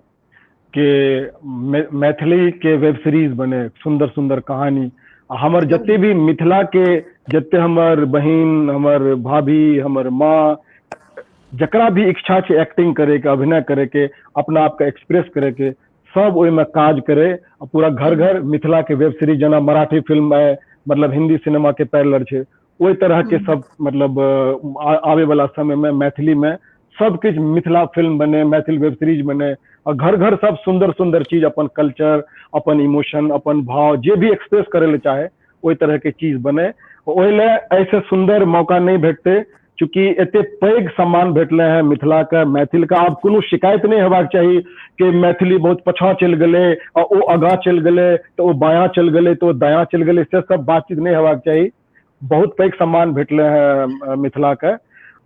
कि मैथिली के वेब सीरीज बने, सुंदर सुंदर कहानी। हमर जते भी मिथिला के जते हमर बहिन, हमर भाभी, हमर माँ, जकरा भी इच्छा छै एक्टिंग करे के, अभिनय करे के, अपना आप के एक्सप्रेस करे के, सब ओहिमे काज करे। पूरा घर घर मिथिला के वेब सीरीज, जेना मराठी फिल्म है, मतलब हिंदी सिनेमा के पैरेलल छै, ओहि तरह के सब मतलब आबे वाला समय में मैथिली में सब किछु मिथिला फिल्म बने, मैथिल वेब सीरीज बने, और घर घर सब सुंदर सुंदर चीज, अपन कल्चर, अपन इमोशन, अपन भाव जे भी एक्सप्रेस करे ले चाहे ओहि तरह के चीज बने। ओहि ले ऐसे सुंदर मौका नहीं भेटते, चूँकि एते पैघ सम्मान भेटले हैं मिथिला के, मैथिल के। आब कोनो शिकायत नहीं हेबाक चाही कि मैथिली बहुत पछाँ चलि गेलै आ ओ आगाँ चलि गेलै, तऽ ओ बायाँ चलि गेलै, तऽ ओ दायाँ चलि गेलै, से सब बातचीत नहीं हेबाक चाही। बहुत पैघ सम्मान भेटले हैं मिथिला के।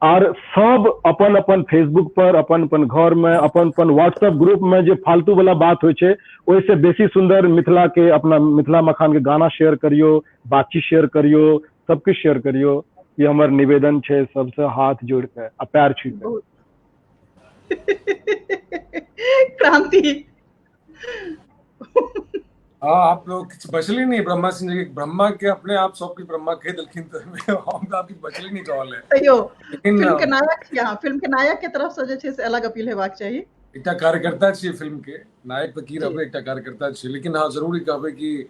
आर सब अपन अपन फेसबुक पर, अपन अपन घर में, अपन अपन व्हाट्सएप ग्रुप में जे फालतू वाला बात होइ छै, ओहिसँ बेसी सुंदर मिथिला के अपना मिथिला मखान के गाना शेयर करियो, बातचीत शेयर करियो, सबकिछु शेयर करियो। ये हमर निवेदन छै सबसे हाथ जोड़ के आ पैर छू के। क्रांति, हाँ, आप लोग बचले नहीं ब्रह्मा सिंह जी, ब्रह्मा के अपने आप सब कुछ ब्रह्मा कह दिलखिन, तो हम तो आपकी बचले नहीं कहल है। तैयो फिल्म के नायक, यहाँ फिल्म के नायक के तरफ से जे छै से अलग अपील हेबाक चाही। एकटा कार्यकर्ता छियै फिल्म के नायक तऽ की रहबै, एकटा कार्यकर्ता छियै, लेकिन हाँ जरूरी कहबै कि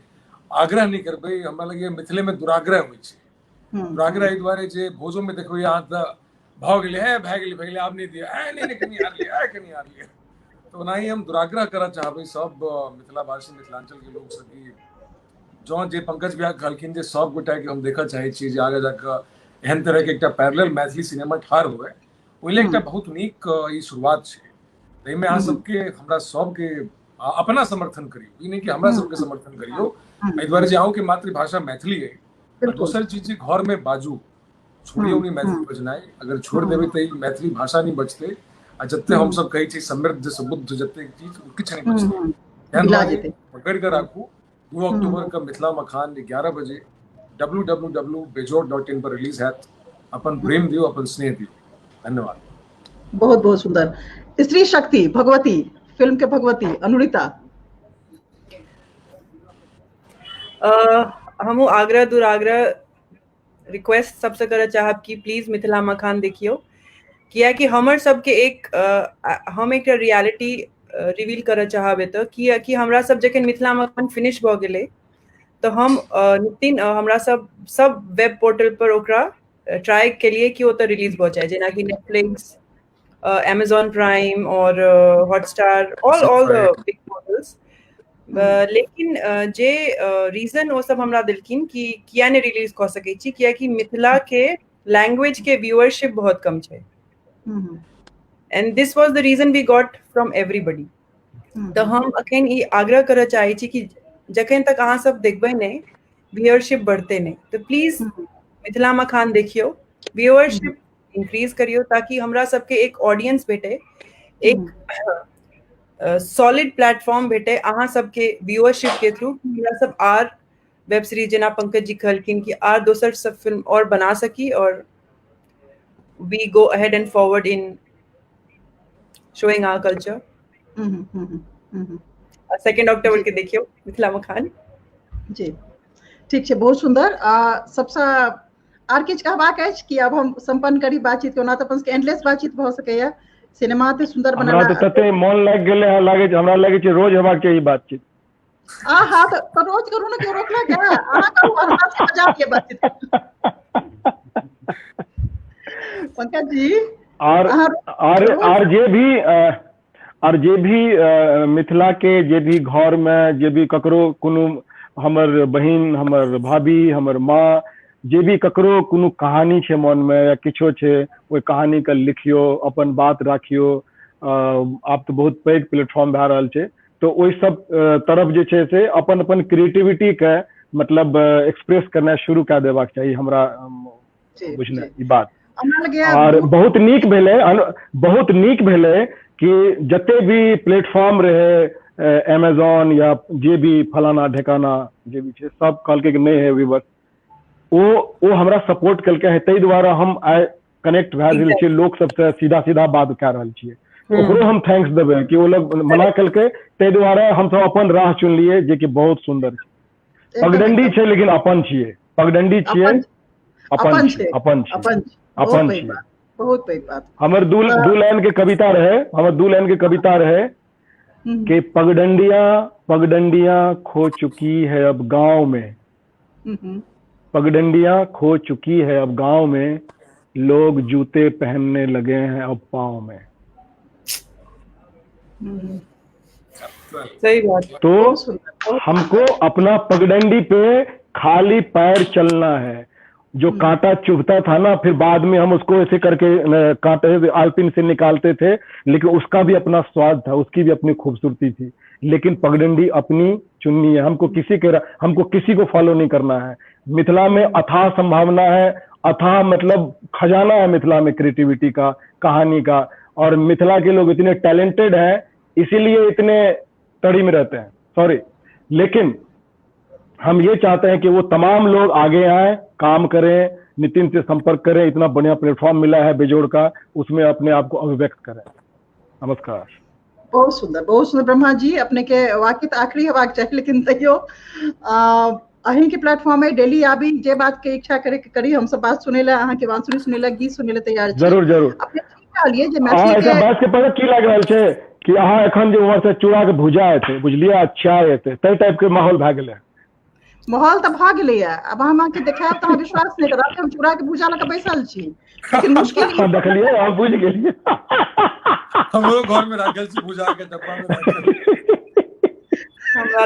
आग्रह नहीं करबै। हमरा लगैए मिथिले में दुराग्रह होइ छै। दुराग्रह एहि दुआरे जे भोजो में देखबै अहाँ तऽ भऽ गेलै, हे भए गेलै, भए गेलै, आब नहि दिअ, ए नहि कनि आर लिअ, ए कनि आर लिअ। तऽ ओनाही हम दुराग्रह करऽ चाहबै सब मिथिलावासी, मिथिलांचल के लोक सब कि जँ जे पंकज भैया कहलखिन जे सब गोटा के हम देखऽ चाहै छी जे आगे जाकऽ एहन तरह के एकटा पैरेलल मैथिली सिनेमा ठाढ़ हुए, ओहि लेल एकटा बहुत नीक ई शुरुआत छै। ताहिमे अहाँ सबके, हमरा सबके अपना समर्थन करियौ, ई नहि कि हमरा सबके समर्थन करियौ, एहि दुआरे जे अहूँके मातृभाषा मैथिली अइ। दोसर चीज जे घर में बाजू, छोड़ियौ नहीं मैथिली बजनाइ, अगर छोड़ देबै तऽ ई मैथिली भाषा नहीं बचतै। आ जते हम सब कहै छी समृद्ध समृद्ध जते चीज, किछु नहीं बचतै। ध्यान पकड़ के राखू। 2 अक्टूबर के मिथिला मखान 11 बजे www.bejod.in पर रिलीज हैत। अपन प्रेम दियौ, अपन स्नेह दियौ। धन्यवाद। बहुत बहुत सुंदर। स्त्री शक्ति भगवती फिल्म के भगवती अनुरिता। हमहूँ आग्रह दुराग्रह रिक्वेस्ट सबसे करऽ चाहब कि प्लीज मिथिला मखान देखियौ, कियाकि हमर सबके एक हम एकटा रियलिटी रिवील करऽ चाहब एतऽ, कियाकि हमरा सब जखन मिथिला मखान फिनिश भऽ गेलै तऽ हम नितिन हमरा सब सब वेब पोर्टल पर ओकरा ट्राई केलिए कि ओतऽ रिलीज भऽ जाय, जेनाकि नेटफ्लिक्स, अमेजॉन प्राइम और Hotstar, all all the big portals. लेकिन जे रीजन ओ सब हमरा देलखिन कि किया नहि रिलीज कऽ सकै छी, कियाकि मिथिला के लैंग्वेज के व्यूअरशिप बहुत कम छै। And this was the reason we got from everybody. तऽ हम अखन ई आग्रह करऽ चाहै छी कि जखन तक अहाँ सब देखबै नहि, व्यूअरशिप बढ़तै नहि, तऽ प्लीज मिथिला मखान देखियौ, व्यूअरशिप इंक्रीज करियौ, ताकि हमरा सबके एक ऑडियंस भेटे, एक सॉलिड प्लेटफॉर्म भेटे अहाँ सबके व्यूअरशिप के थ्रू, हमरा सब आर वेब सीरीज, जेना पंकज जी कहलखिन कि आर दोसर सब फिल्म और बना सकी, और we go ahead and forward in showing our culture. 2 October के देखियौ मिथिला मखान। जी ठीक छै, बहुत सुंदर। सबसँ आर किछु कहबाक अछि कि अब हम संपन्न करी बातचीत? ओना तऽ अपन सबके एंडलेस बातचीत भऽ सकैया, सिनेमा एते सुंदर बनल, हमरा तऽ तते मोन लागि गेलै हँ, लागै छै हमरा लागै छै रोज हेबाक चाही बातचीत। आहा, तऽ रोज करू ने, केओ रोकलक है? अहाँ करू, हमरा सबके मजा आबैया बातचीत। पंकज जी, और और और जे भी और जे भी मिथिला के जे भी घर में जे भी ककरो कोनो हमर बहिन, हमर भाभी, हमर माँ, जे भी ककरो कोनो कहानी छै मन में या किछो छै, ओहि कहानी के लिखियो, अपन बात राखियो। आब तऽ बहुत पैघ प्लेटफॉर्म भए रहल छै, तऽ ओहि सब तरफ जे छै से अपन अपन क्रिएटिविटी के मतलब एक्सप्रेस करनाइ शुरू कए देबाक चाही, हमरा बुझनाइ ई बात। हमरा लगैया आओर बहुत नीक भेलै, बहुत नीक भेलै कि जते भी प्लेटफॉर्म रहै, एमेजॉन या जे भी फलाना ढेकाना जे भी छै, सब कहलकै कि नहि है विवश, ओ हमरा सपोर्ट केलकै है, ताहि दुआरे हम आइ कनेक्ट भए गेल छियै, लोक सबसँ सीधा सीधा बात कए रहल छियै। ओकरो हम thanks देबै कि ओ लोग मना केलकै, ताहि दुआरे हमसब अपन राह चुनलियै, जेकि बहुत सुन्दर छै। पगडंडी छै लेकिन अपन छियै, पगडंडी छियै, अपन छियै, अपन छियै, अपन छियै। बहुत पैघ बात। हमर दू लाइन के कविता रहे, हमर 2 लाइन के कविता रहे कि पगडंडिया पगडंडिया खो चुकी है अब गांव में, पगडंडिया खो चुकी है अब गांव में, लोग जूते पहनने लगे हैं अब पाँव में। सही बात। तो हमको अपना पगडंडी पे खाली पैर चलना है। जो कांटा चुभता था ना, फिर बाद में हम उसको ऐसे करके कांटे आलपिन से निकालते थे, लेकिन उसका भी अपना स्वाद था, उसकी भी अपनी खूबसूरती थी। लेकिन पगडंडी अपनी चुननी है हमको, किसी के हमको किसी को फॉलो नहीं करना है। मिथिला में अथाह संभावना है, अथाह मतलब खजाना है मिथिला में क्रिएटिविटी का, कहानी का। और मिथिला के लोग इतने टैलेंटेड हैं, इसीलिए इतने तड़ी में रहते हैं, सॉरी। लेकिन हम ये चाहते हैं कि वो तमाम लोग आगे आए, काम करें, नितिन से संपर्क करें। इतना बढ़िया प्लेटफॉर्म मिला है बेजोड़ का, उसमें अपने आप को अभिव्यक्त करें। नमस्कार। बहुत सुंदर, बहुत सुंदर ब्रह्मा जी, अपने के वाक्य तो आखिरी हेबाक चाही, लेकिन तैयो अहीं के प्लेटफॉर्म है, डेली आबी, जे बात के इच्छा करे करी, हम सब बात सुने ला, अहाँ के बात सुने ला, गीत सुने ला तैयार छी। जरूर जरूर। अपने ठीक कहलिए जे मैथिली के बात के पता की लाग रहल छै कि अहाँ एखन जे उम्हर से चूड़ा के भुजा हेतै, बुझलियै, अच्छा हेतै, तै टाइप के माहौल भए गेलै। माहौल तऽ भऽ गेलैया। आब हम अहाँके देखायब तऽ अहाँ विश्वास नहि करब, हम चूड़ा के भुजा लऽ कऽ बैसल छी, लेकिन मुश्किल देखलियै, हम बुझि गेलियै। हमरो घर में राखल छी भुजा के डब्बा में राखल।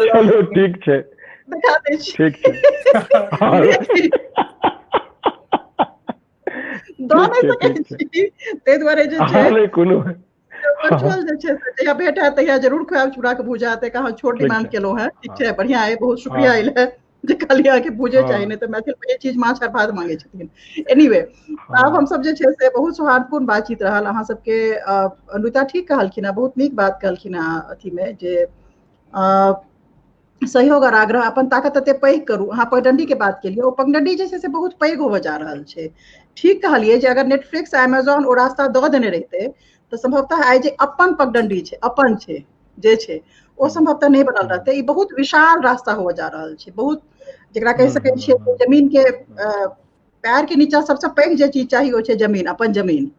चलो ठीक छै, देखा दै छी। ठीक छै। दऽ नहि सकै छी, ताहि दुआरे जे छै कोनो वर्चुअल जे छै से जहिया भेंट हैत तहिया जरूर खुआएब चूड़ा के भुजा। तऽ अहाँ छोट डिमांड केलहुँ हेँ, ठीक छै, बढ़िआँ अइ, बहुत शुक्रिया एल है जे कहलियै अहाँके भुजे चाही, नहि तऽ मैथिल में चीज माछ आर भात मांगे छथिन। एनीवे, आब हमसब जे छै से बहुत सौहार्दपूर्ण बातचीत रहल अहाँ सबके। अनुता ठीक कहलखिन हेँ, बहुत नीक बात कहलखिन हेँ अथीमे जे सहयोग और आग्रह, अपन ताकत एते पैघ करू। अहाँ पगडंडी के बात केलियै, ओ पगडंडी जे छै से बहुत पैघ होबऽ जा रहल छै। ठीक कहलियै जे अगर नेटफ्लिक्स एमेजॉन ओ रास्ता दऽ देने रहितै तऽ सम्भवतः आइ जे अपन पगडंडी छै, अपन छै जे छै, ओ सम्भवतः नहि बनल रहतै। ई बहुत विशाल रास्ता होबऽ जा रहल छै, बहुत जेकरा कहि सकै छियै जमीन के पैर के नीचा सबसँ पैघ जे चीज चाही ओ छै जमीन, अपन जमीन।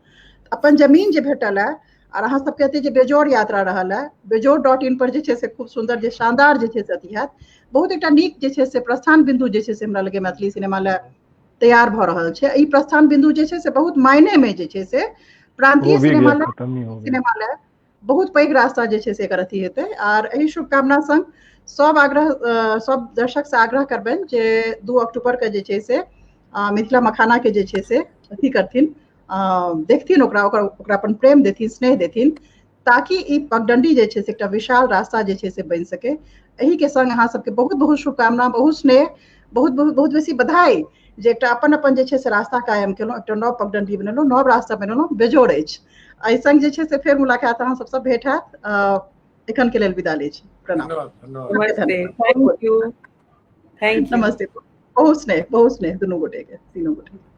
अपन जमीन जे भेटल है, और अहाँ सबके एते जे बेजोड़ यात्रा रहल है, bejod.in पर जे छै से खूब सुन्दर जे शानदार जे छै से अथी हैत, बहुत एकटा नीक जे छै से प्रस्थान बिन्दु जे छै से हमरा लगे मैथिली सिनेमा लए तैयार भऽ रहल छै। ई प्रस्थान बिन्दु जे छै से बहुत मायने में जे छै से प्रांतीय सिनेमा लए, सिनेमा लए बहुत पैघ रास्ता जे छै से एकर अथी हेतै। आर एहि शुभकामना संग सब आग्रह, सब दर्शक से आग्रह करबनि जे 2 अक्टूबर के जे छै से मिथिला मखाना के जे छै से अथी करथिन, देखथिन ओकरा, ओकरा अपन प्रेम देथिन, स्नेह देथिन, ताकि ई पगडंडी जे छै से एकटा विशाल रास्ता जे छै से बनि सके। एहि के संग अहाँ सबके बहुत बहुत शुभकामना, बहुत स्नेह, बहुत बहुत बहुत बेसी बधाई जे एकटा अपन अपन जे छै से रास्ता कायम केलहुँ, एकटा नव पगडंडी बनेलहुँ, नव रास्ता बनेलहुँ, बेजोड़ अछि। एहि संग जे छै से फेर मुलाकात अहाँ सबसँ भेंट हैत। एखन के लेल विदा लै छी। प्रणाम। नमस्ते। Thank you. Thank you. नमस्ते। बहुत स्नेह, बहुत स्नेह दुनू गोटे के, तीनू गोटे के।